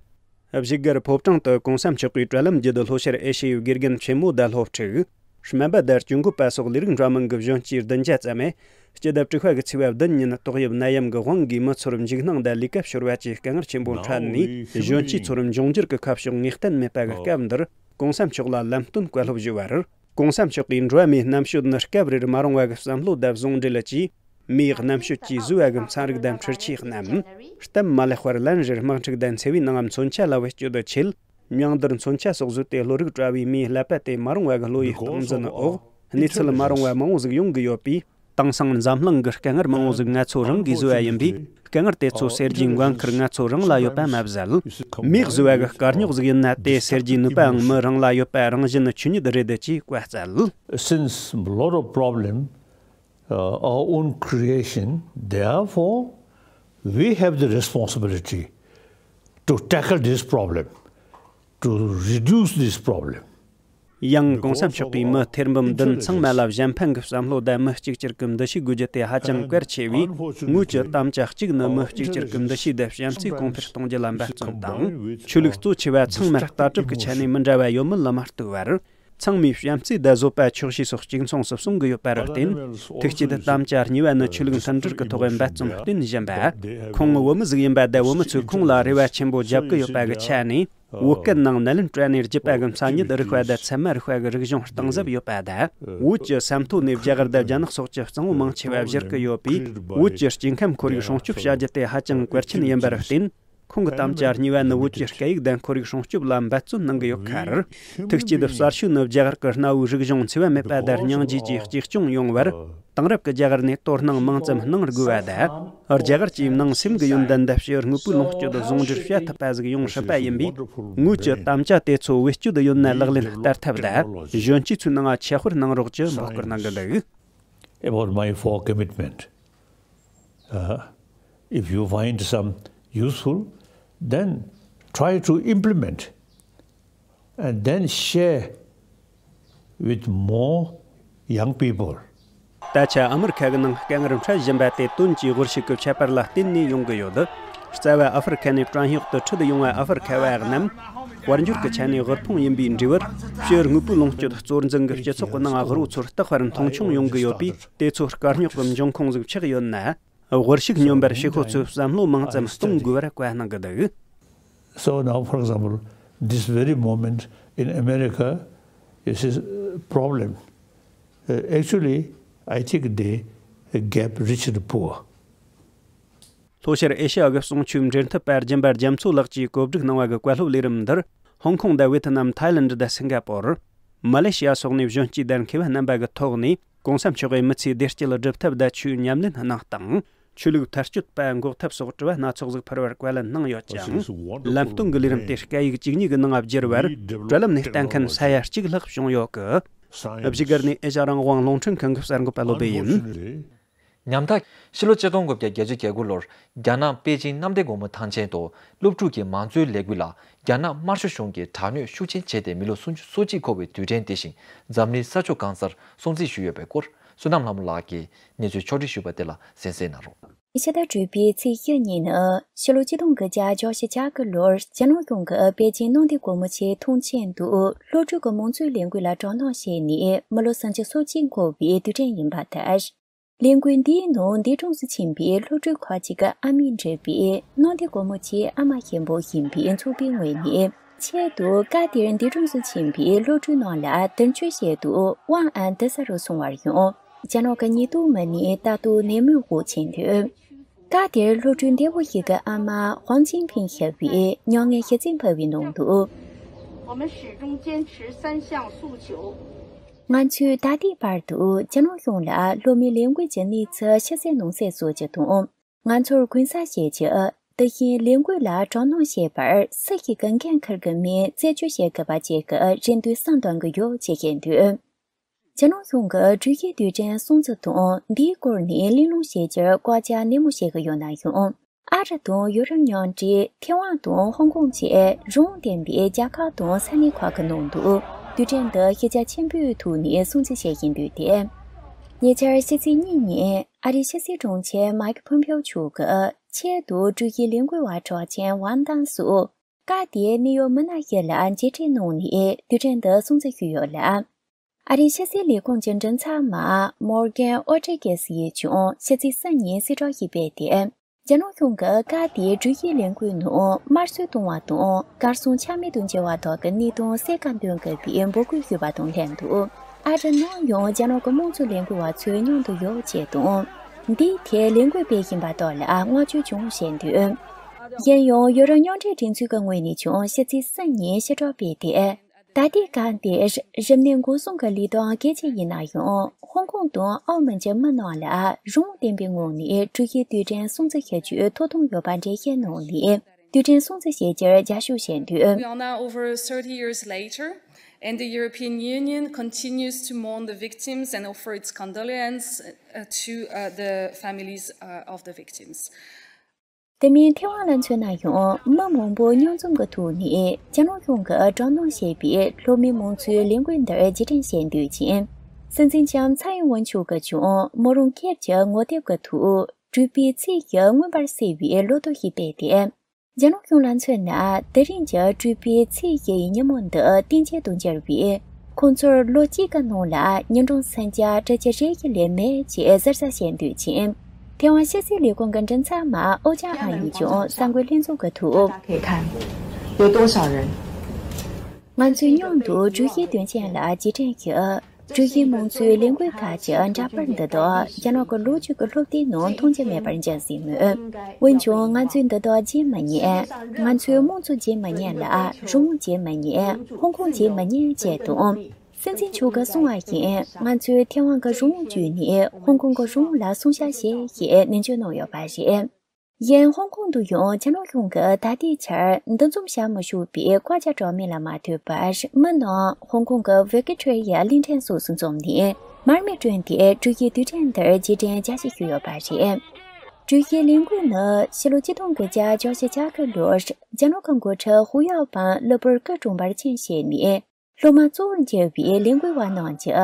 བཞུགས་སྒར་ཕོ་བྲང་དུ་གོང་ས་མཆོག་གིས་དྲ་ལམ་བརྒྱུད་ལྷོ་ཤར་ཨེ་ཤི་ཡའི་དགེ་རྒན་ཆེན་མོ་དང་སློབ་ཕྲུག་སྨན་པ་དང་སྐྱབས་མགོན་པ་སོགས་ལས་རིགས་འདྲ་མིན་གྱི་གཞོན་སྐྱེས་བདུན་བརྒྱ་ཙམ་མས། སྤྱི་ཟླ་དྲུག་པ་གི་ཚེས་པ་བདུན་ཉིན་ཏོག་དབྱིབས་ནད་ཡམས་ཀྱི་དབང་གིས་མི་ཚོར་འཇིགས་སྣང་དང་ལུས་སྐབས་ཤོར་བ་བཅས་དཀའ་ངལ་ཆེན་པོ་འཕྲད་ནས། གཞོན་སྐྱེས་ཚོར་འབྱུང་འགྱུར་གྱི་ཁ་ཕྱོགས་ངེས་གཏན་མེད་པ་གི་སྐབས་འདིར། གོང་ས་མཆོག་ལ་ལམ་སྟོན་བཀའ་སློབ་ཞུས་པར། གོང་ས་མཆོག་གིས་འགྲོ་བ་མིའི་རྣམ་དཔྱོད་ནི་སྐབས་རེར་མ་རུང་བ་གི་བསམ་བློ་དང་ཟུང་འབྲེལ་གྱིས། མིའི་རྣམ་དཔྱོད་ཀྱིས་བཟོས་པ་གི་ཚན་རིག་དང་འཕྲུལ་ཆས་རྣམས། གཏམ་མ་ལེགས་པར་ལན་རེར་དམག་འཁྲུག་དང་འཚེ་བའི་ནང་མཚོན་ཆ་ལ་བེད་སྤྱོད་བྱེད་ཆེད། མྱང་འདར་མཚོན་ཆ་སོགས་བཟོས་ཏེ་བློ་རིག་བཀྲ་བའི་མིའི་ཀླད་པ་དེ་མ་རུང་བ་གི་བློ་ཡི་སྟངས་འཛིན་འོག་གནས་ཚུལ་མ་རུང་བ་མང་བོ་ཟིག་ཡོང་གི་ཡོད་པས། དེང་སང་འཛམ་གླིང་གི་དཀའ་ངལ་མང་བོ་ཟིག་ང་ཚོ་རང་གིས་བཟོས་པ་ཡིན་པས། དཀའ་ངལ་དེ་ཚོ་སེལ་རྒྱུའི་འགན་ཁུར་ང་ཚོ་རང་ལ་ཡོད་པ་མ་ཟད། མིས་བཟོས་པ་གི་དཀའ་རྙོག་ཟིག་ཡིན་ན། དེ་སེལ་རྒྱུའི་ནུས་པའང་མི་རང་ལ་ཡོད་པ་རང་བཞིན་ཆོས་ཉིད་རེད་ཅེས་བཀའ་སྩལ། Since a lot of problem, uh, our own creation, therefore, we have the responsibility to tackle this problem, to reduce this problem. ཡང་གོང་ས་མཆོག་གིས་མི་ཐེར་འབུམ་བདུན་ཚང་མ་ལ་གཞན་ཕན་གྱི་བསམ་བློ་དང་མི་གཅིག་གྱུར་གྱི་འདུ་ཤེས་དགོས་རྒྱུ་དེ་ཧ་ཅང་གལ་ཆེ་བས། ངོས་ཀྱི་དམ་བཅའ་གཅིག་ནི་མི་གཅིག་གྱུར་གྱི་འདུ་ཤེས་དང་བྱམས་བརྩེ་གོང་འཕེལ་གཏོང་རྒྱུ་ལ་འབད་བརྩོན་དང་། ཆོས་ལུགས་གཙོ་ཆེ་བ་ཚང་མར་ལྟ་གྲུབ་ཀྱི་ཆ་ནས་མི་འདྲ་བ་ཡོད་མེད་ལ་མ་ལྟོས་པར། ཚང་མས་བྱམས་བརྩེ་དང་བཟོད་པ་ཆོག་ཤེས་སོགས་གཅིག་མཚུངས་སུ་གསུང་གི་ཡོད་པར་བརྟེན། ཐུགས་བསྐྱེད་དམ་བཅའ་གཉིས་པ་ནི་ཆོས་ལུགས་མཐུན་སྒྲིལ་གྱི་ཐོག་འབད་བརྩོན་བསྟེན་བཞིན་པ། ཁོང་བོད་མི་ཟིག་ཡིན་པ་དང་བོད་མི་ཚོས་ཁོང་ལ་རེ་བ་ཆེན་པོ་བརྒྱབ་ཀྱི་ཡོད་པ་གི་ཆ་ནས། བོད་སྐད་ནང་ནཱ་ལེནྡྲ་ནས་བརྒྱུད་པ་གི་མཚན་ཉིད་རིག་པ་དང་ཚད་མ་རིག་པ་གི་རིག་གཞུང་གཏིང་ཟབ་ཡོད་པ་དང་། བོད་ཀྱི་ས་མཐོ་ནས་རྒྱ་གར་དང་རྒྱ་ནག་སོགས་ཀྱི་གཙང་བོ་མང་ཆེ་བ་བཞུར་གི་ཡོད་པས། བོད་ཀྱི་སྐྱེ་ཁམས་ཁོར་ཡུག་སྲུང་སྐྱོབ་བྱ་རྒྱུ་དེ་ཧ་ཅང་གལ་ཆེན་ཡིན་པར་བརྟེན། ཁོང་གི་དམ་བཅའ་གཉིས་པ་ནི་བོད་ཀྱི་སྐད་ཡིག་དང་ཁོར་ཡུག་སྲུང་སྐྱོབ་ལ་འབད་བརྩོན་གནང་གི་ཡོད་ཁར། ཐུགས་བསྐྱེད་དུ་གསར་ཤོས་ནི་རྒྱ་གར་གྱི་གནའ་བོའི་རིག་གཞུང་འཚེ་བ་མེད་པ་དང་སྙིང་རྗེ་བཅས་གཅེས་སྐྱོང་ཡོང་བར། དེང་རབས་ཀྱི་རྒྱ་གར་ནས་དོ་སྣང་མང་ཙམ་གནང་དགོས་པ་དང་། རྒྱ་གར་གྱི་ནང་སེམས་ཀྱི་ཡོན་ཏན་དང་སྤྱི་དངོས་པོའི་ལོངས་སྤྱོད་ཟུང་འབྲེལ་བྱེད་ཐུབ་པ་ཞིག་ཡོང་སྲིད་པ་ཡིན་པས། ངོས་ཀྱི་དམ་བཅའ་དེ་ཚོ་བེད་སྤྱོད་ཡོད་ན་ལག་ལེན་བསྟར་ཐབས་དང་། གཞོན་སྐྱེས་ཚོའི་ནང་ཁྱབ་སྤེལ་གནང་རོགས་ཀྱི་འབོད་སྐུལ་གནང་གི་འདུག། About my four commitment. Uh, if you find some useful, then try to implement and then share with more young people. ད་ཆ་ཨ་མི་རི་ཁ་གི་ནང་དཀའ་ངལ་འཕྲད་བཞིན་པ་དེ་དོན་གྱིས་དབུལ་ཕྱུག་གི་ཁྱད་པར་ལ་བརྟེན་ནས་ཡོང་གི་ཡོད། རྩ་བ་ཨ་ཧྥེ་རི་ཁ་ནས་བྲན་གཡོག་ཏུ་ཁྲིད་ཡོང་བའི་ཨ་ཧྥེ་རི་ཁ་བ་རྣམས་དཔལ་འབྱོར་གྱི་ཆ་ནས་དབུལ་ཕོངས་ཡིན་པའི་འབྲས་བུར། སྤྱི་དངོས་པོའི་ལོངས་སྤྱོད་གཙོར་འཛིན་གྱི་སྤྱི་ཚོགས་ཀྱི་ནང་དབུལ་བོ་ཚོར་རྟག་པར་མཐོང་ཆུང་ཡོང་གི་ཡོད་པས། དེ་ཚོ་དཀའ་རྙོག་གི་འབྱུང་ཁུངས་ཟིག་ཆགས་ཡོད་ན། དབུལ་ཕྱུག་སྙོམས་པར་ཞུགས་ཁོ་ཚོས་བསམ་བློ་མང་ཙམ་གཏོང་དགོས་པར་བཀའ་གནང་གི་འདུག། So now, for example, this very moment in America, is a problem. Uh, actually, I think they gap rich and poor. ལྷོ་ཤར་ཨེ་ཤ་ཡ་གི་གསུང་ཆོས་འབྲེལ་མཐུད་པ་སྦྱིན་པ་རྒྱ་མཚོ་ལགས་ཀྱིས་གོ་སྒྲིག་གནང་བ་གི་བཀའ་སློབ་ལས་རིམ་འདིར། ཧོང་ཀོང་དང་ཝེ་ཐི་ནམ། ཐའི་ལེན་ཌི་དང་སིང་ག་པོར། མ་ལེ་ཤི་ཡ་སོགས་ནས་གཞོན་སྐྱེས་དང་མཁས་པ་རྣམ་པ་གི་ཐོག་ནས། གོང་ས་མཆོག་གིས་མི་ཚེའི་བདེ་སྐྱིད་སྒྲུབ་ཐབས་དང་ཆོས་ཉམས་ལེན་གནང་སྟངས། ཆོས་ལུགས་མཐར་སྐྱོད་པ་འགོག་ཐབས་སོགས་དྲི་བ་སྣ་ཚོགས་ཤིག་ཕུལ་བར་བཀའ་ལན་གནང་ཡོད་ཅིང་། ལམ་སྟོན་གྱི་ལས་རིམ་དེ་སྐད་ཡིག་བཅུ་གཉིས་ཀྱི་ནང་བསྒྱུར་བར་བགྲོད་ལམ་ནས་ལྟ་མཁན་ས་ཡ་གཅིག་ལྷག་བྱུང་ཡོད་ཀི། བཞུགས་སྒར་ནས་ཨེ་ཤ་རང་དབང་རླུང་འཕྲིན་ཁང་གི་གསར་འགོད་པ་བློ་བྷེ་ཡིན། ཉམ་ཐག་ཕྱི་ལོ་ཆིག་སྟོང་དགུ་བརྒྱ་བརྒྱད་ཅུ་གྱ་དགུ་ལོར་རྒྱ་ནག་པེ་ཅིང་གནམ་བདེ་སྒོ་མོ་ཐང་ཆེན་དུ་སློབ་ཕྲུག་གི་མང་གཙོའི་ལས་འགུལ་ལ་རྒྱ་ནག་དམར་ཤོག་གཞུང་གིས་དྲག་གནོན་ཤུགས་ཆེན་བྱས་ཏེ་མི་ལོ་སུམ་ཅུ་སོ་གཅིག་འཁོར་བའི་དུས་དྲན་དེ་བཞིན་འཛམ་གླིང་ས་ཕྱོགས་གང་སར་སྲུང་བརྩི་ཞུས་ཡོད་པའི་སྐོར་བསོད་ནམས་ལྷ་མོ་ལགས་ཀྱིས་གནས་ཚུལ་ཕྱོགས་སྒྲིག་ཞུས་པ་དེ་ལ་གསན་གཟིགས་གནང་རོགས། ཕྱི་ཟླ་དྲུག་པའི་ཚེས་བཅུ་གཉིས་ནི་ཕྱི་ལོ་ཆིག་སྟོང་དགུ་བརྒྱ་བརྒྱད་ཅུ་གྱ་དགུ་ལོར་རྒྱ་ནག་གཞུང་གིས་པེ་ཅིང་གནམ་བདེ་སྒོ་མོ་ཆེའི་ཐང་ཆེན་དུ་སློབ་ཕྲུག་གི་མང་གཙོའི་ལས་འགུལ་ལ་དྲག་གནོན་བྱས་ནས་མི་ལོ་སུམ་ཅུ་སོ་གཅིག་འཁོར་བའི་དུས་དྲན་ཡིན་པ་དང་། ལས་འགུལ་འདིའི་ནང་འདས་གྲོངས་སུ་ཕྱིན་པའི་སློབ་ཕྲུག་ཁག་ཅིག་གི་ཨ་མས་བྲིས་པའི་གནམ་བདེ་སྒོ་མོ་ཆེའི་ཨ་མ་ཞིམ་པོ་ཡིན་པའི་ཚོགས་པའི་ངོས་ནས། ཆེད་དུ་སྐབས་དེར་འདས་གྲོངས་སུ་ཕྱིན་པའི་སློབ་ཕྲུག་རྣམས་ལ་དུར་མཆོད་བྱེད་དུ་ཝང་ཨན་ཏི་ས་རུ་སོང་བར་ཡོང་། རྒྱ་ནག་གི་ཉེས་རྡུང་མི་སྣས་ལྟ་རྟོག་ནན་མོས་འོག་ཕྱིན་དུས། སྐབས་དེར་སློབ་ཕྲུག་འདས་པོ་ཞིག་གི་ཨ་མ་ཝང་ཅིན་ཕིང་ཞེས་པས་མྱ་ངན་ཞུ་རྩིས་འབུལ་བའི་ནང་དུ། 我们始终坚持三项诉求。 ང་ཚོས་ད་ལྟའི་བར་དུ་རྒྱ་ནག་གཞུང་ལ་སློབ་མའི་ལས་འགུལ་གྱི་གནས་ཚུལ་ཕྱི་གསལ་ནང་གསལ་བཟོ་རྒྱུ་དང་། ང་ཚོར་གུན་གསབ་བྱེད་རྒྱུ། དེ་བཞིན་ལས་འགུལ་ལ་དྲག་གནོན་བྱས་པར་སུ་ཞིག་གིས་འགན་འཁུར་གྱི་མིན་རྩད་གཅོད་བྱེད་དགོས་པ་བཅས་ཀྱི་རེ་འདུན་གསུངས་གཏོང་གི་ཡོད་ཅེས་བཤད་འདུག། རྒྱ་ནག་གཞུང་གིས་འགྲུལ་བཞུད་དུས་དྲན་སྲུང་བརྩི་དང་འདིའི་སྐོར་ནས་གླེང་སློང་བྱེད་རྒྱུར་བཀའ་རྒྱ་ནན་མོ་བྱེད་ཀྱི་ཡོད་ན་ཡང་། ཨ་རི་དང་ཡུ་རོབ་མཉམ་འབྲེལ། ཐེ་ཝན་དང་ཧོང་ཀོང་བཅས་རང་དབང་ལྡན་པའི་རྒྱལ་ཁབ་དང་ས་གནས་ཁག་གི་ནང་དུ་དུས་དྲན་འདི་ཤེས་བྱ་ཆེན་པོའི་ཐོག་ནས་སྲུང་བརྩི་བྱེད་བཞིན་འདུག་སྟེ། ཉེ་ཆར་ཕྱི་ཚེས་གཉིས་ཉིན་ཨ་རིའི་ཕྱི་སྲིད་དྲུང་ཆེ་མཱིག་ཕོམ་པེའོ་མཆོག་གིས་ཆེད་དུ་འགྲུལ་བཞུད་ལས་འགུལ་བ་གྲགས་ཅན་ཝང་ཏང་སུ། སྐབས་དེའི་ནིའུ་ཡོག་མི་སྣ་ཞིག་ལ་མཇལ་འཕྲད་གནང་ནས་དུས་དྲན་འདི་སྲུང་བརྩི་ཞུས་ཡོད་ལ། ཨ་རིའི་ཕྱི་སྲིད་ལས་ཁུངས་ཀྱི་མགྲིན་ཚབ་མ་མོར་གན་ཨོ་ཏྲི་གེ་སི་ཡིས་ཀྱང་ཕྱི་ཚེས་གསུམ་ཉིན་གསལ་བསྒྲགས་ཤིག་སྤེལ་ཏེ། རྒྱ་ནག་གཞུང་གིས་སྐབས་དེའི་འགྲུལ་བཞུད་ལས་འགུལ་ནང་དམར་གསོད་གཏོང་བ་དང་གར་སོང་ཆ་མེད་དུ་འགྱུར་བ་དག་གི་གནད་དོན་གསལ་ཁ་འདོན་དགོས་པའི་འབོད་སྐུལ་ཞུས་པ་དང་ལྷན་དུ། ཨ་རི་ནང་ཡང་རྒྱ་ནག་གི་དམངས་གཙོ་ལས་འགུལ་བ་ཚོའི་མཉམ་དུ་ཡོད་ཅེས་དང་། འདིའི་ཐད་ལས་འགུལ་སྤེལ་བཞིན་པ་དག་ལ་བསྔགས་བརྗོད་ཀྱང་བྱས་འདུག། གཞན་ཡང་ཡུ་རོབ་མཉམ་འབྲེལ་སྒྲིག་འཛུགས་ཀྱི་ངོས་ནས་ཀྱང་ཕྱི་ཚེས་གསུམ་ཉིན་ཕྱིར་སྒྲོག་སྤེལ་ཏེ། ད་ལྟའི་སྒང་དེར་རིམས་ནད་འགོག་སྲུང་གི་ལས་དོན་གལ་ཆེ་ཡིན་ན་ཡང་། ཧོང་ཀོང་དང་ཨའོ་མོན་གྱི་མི་རྣམས་ལ་རང་དབང་ལྡན་པའི་ངང་ནས་འགྲུལ་བཞུད་དུས་དྲན་སྲུང་བརྩི་ཞུ་རྒྱུའི་ཐོབ་ཐང་ཡོད་པ་འགྲེལ་བཤད་གནང་ནས། དུས་དྲན་སྲུང་བརྩི་བྱེད་རྒྱུར་རྒྱབ་སྐྱོར་བྱས་འདུག། We are now over thirty years later, and the European Union continues to mourn the victims and offer its condolences, uh, to, uh, the families, uh, of the victims. དེ་མིན་ཐེ་ཝན་ལ་མཚོན་ན་ཡང་མི་མང་པོ་མཉམ་འཛོམས་ཀྱི་ཐོག་ནས་རྒྱ་ནག་གཞུང་གིས་དྲག་གནོན་བྱས་པའི་སློབ་མའི་མང་གཙོའི་ལས་འགུལ་འདིར་རྗེས་དྲན་བྱེད་འདོད་ཅིང་། སྲིད་འཛིན་ལྕམ་ཚའེ་ཡིན་ཝེན་མཆོག་གིས་ཀྱང་མོ་རང་སྒེར་གྱི་ངོ་དེབ་ཀྱི་ཐོག་སྤྲུལ་པའི་ཚེས་བཞི་མངོན་པར་གསལ་བའི་ལོ་ཐོ་ཞིག་སྤེལ་ཏེ། རྒྱ་ནག་གཞུང་ལ་མཚོན་ན་དེ་རིང་གྱི་སྤྲུལ་པའི་ཚེས་བཞི་ཡི་ཉིན་མོ་འདི་གཏན་འཁེལ་དུ་གྱུར་བའི་ ཁོང་ཚོར་ལོ་གཅིག་གི་ནང་ལ་ཉིན་གྲངས་སུམ་བརྒྱ་སྤྲད་རྒྱུ་རེ་ཡི་ལས་མེད་ཅེས་ཟུར་ཟ་བྱས་འདུག་ཅིང་། ཐེ་ཝན་ཕྱི་སྲིད་ལས་ཁུངས་ཀྱི་མགྲིན་ཚབ་པ་ཨོ་ཅང་ཨན་ཡིས་ཀྱང་གསར་འགོད་ལྷན་ཚོགས་ཀྱི་ཐོག 大家可以看，有多少人？ ང་ཚོས་མཉམ་དུ་ཀྲུའུ་ཞིའི་དོན་རྐྱེན་ལ་རྗེས་དྲན་ཞུ། ཀྲུའུ་ཞིའི་མང་གཙོའི་ལས་འགུལ་ཁག་གི་འདྲ་པར་འདི་དག་རྒྱ་ནག་གི་ལོ་རྒྱུས་ཀྱི་སློབ་དེབ་ནང་མཐོང་རྒྱུ་མེད་པར་འགྱུར་སྲིད་མོད། འོན་ཀྱང་ང་ཚོས་འདི་དག་བརྗེད་མི་ཉན། ང་ཚོའི་དམངས་གཙོ་བརྗེད་མི་ཉན་ལ་རང་དབང་བརྗེད་མི་ཉན། ཧོང་ཀོང་བརྗེད་མི་ཉན་ཅེས་དང་། སྲིད་འཛིན་མཆོག་གིས་གསུངས་པ་བཞིན་ང་ཚོས་ཐེ་ཝན་གྱི་རང་དབང་བརྒྱུད་ནས་ཧོང་ཀོང་གི་རང་དབང་ལ་སྲུང་བྱ་བྱེད་ཞེས་ནན་བརྗོད་གནང་ཡོད་པ་རེད། ཡང་ཧོང་ཀོང་དུ་ཡང་རྒྱ་ནག་གཞུང་གིས་ད་ལྟའི་ཆར་འདུ་འཛོམས་བྱ་མི་ཆོག་པའི་བཀའ་རྒྱ་གྲངས་མེད་ལ་མ་ལྟོས་པར་མི་རྣམས་ཧོང་ཀོང་གི་ཝི་ཀི་ཊོ་རི་ཡ་གླིང་ཕྲན་སོགས་སུ་འཛོམས་ནས་མར་མེ་བསྲེགས་ཏེ་ཀྲུའུ་ཞིའི་དུས་དྲན་འདིར་རྗེས་དྲན་རྒྱ་ཆེ་ཞུས་ཡོད་པ་རེད། ཀྲུའུ་ཞིའི་ལས་འགུལ་ནི་ཕྱི་ལོ་ཆིག་སྟོང་དགུ་བརྒྱ་བརྒྱད་ཅུ་གྱ་དགུ་ལོར་རྒྱ་ནག་གི་འགོ་ཁྲིད་ཧུའུ་ཡའོ་པང་གློ་བུར་སྐུ་གྲོངས་པར་རྐྱེན་བྱས་ནས། སློབ་མ་གཙོ་བོར་གྱུར་པའི་ལས་འགུལ་བ་རྣམས་ཀྱིས་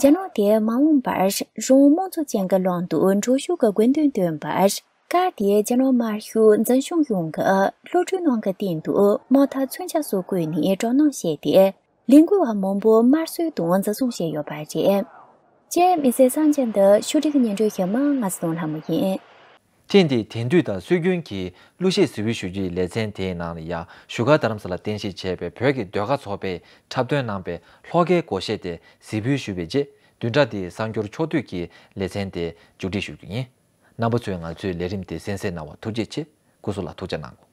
རྒྱ་ནག་དེ་མ་འོངས་པར་རང་དབང་དམངས་གཙོ་ཅན་གྱི་ལམ་དུ་འགྲོ་ཤུགས་ཀྱི་དགོས་འདུན་བཏོན་པར། སྐབས་དེའི་རྒྱ་ནག་དམར་ཤོག་འཛིན་སྐྱོང་གཞུང་གི་སློབ་ཕྲུག་རྣམས་ཀྱི་སྟེང་དུ་དམག་ཐག་མཚོན་ཆ་སོགས་བཀོལ་ནས་དྲག་གནོན་བྱས་ཏེ། ལས་འགུལ་བ་མང་པོ་དམར་གསོད་དང་འཛིན་བཟུང་བྱས་ཡོད་པ་རེད། ཅེས་དམིགས་བསལ་གསར་འགྱུར་འདི་ཕྱོགས་སྒྲིག་སྙན་སྒྲོན་ཞུ་མི་ང་ཚོ་དང་ལྷ་མོ་ཡིན། ཐེངས་འདིའི་དེང་དུས་དང་སྲོལ་རྒྱུན་གྱི་གླུ་གཞས་གཟིགས་འབུལ་ཞུ་རྒྱུའི་ལེ་ཚན་དེའི་ནང་ལ་ཡང་བཞུགས་སྒར་རྡ་རམ་ས་ལ་རྟེན་གཞི་བྱས་པའི་བོད་ཀྱི་ཟློས་གར་ཚོགས་པས་འཁྲབ་སྟོན་གནང་པའི་ལྷོ་ཁའི་སྒོར་གཞས་དེ་གཟིགས་འབུལ་ཞུས་པའི་རྗེས། བདུན་ཕྲག་འདིའི་གསར་འགྱུར་ཕྱོགས་བསྡུས་ཀྱི་ལེ་ཚན་དེ་མཇུག་སྒྲིལ་ཞུ་རྒྱུ་ཡིན། རྣམ་པ་ཚོས་ང་ཚོའི་ལས་རིམ་དེ་གསན་གཟིགས་གནང་བར་ཐུགས་རྗེ་ཆེ། སྐུ་གཟུགས་ལ་ཐུགས་ཅག་གནང་དགོས།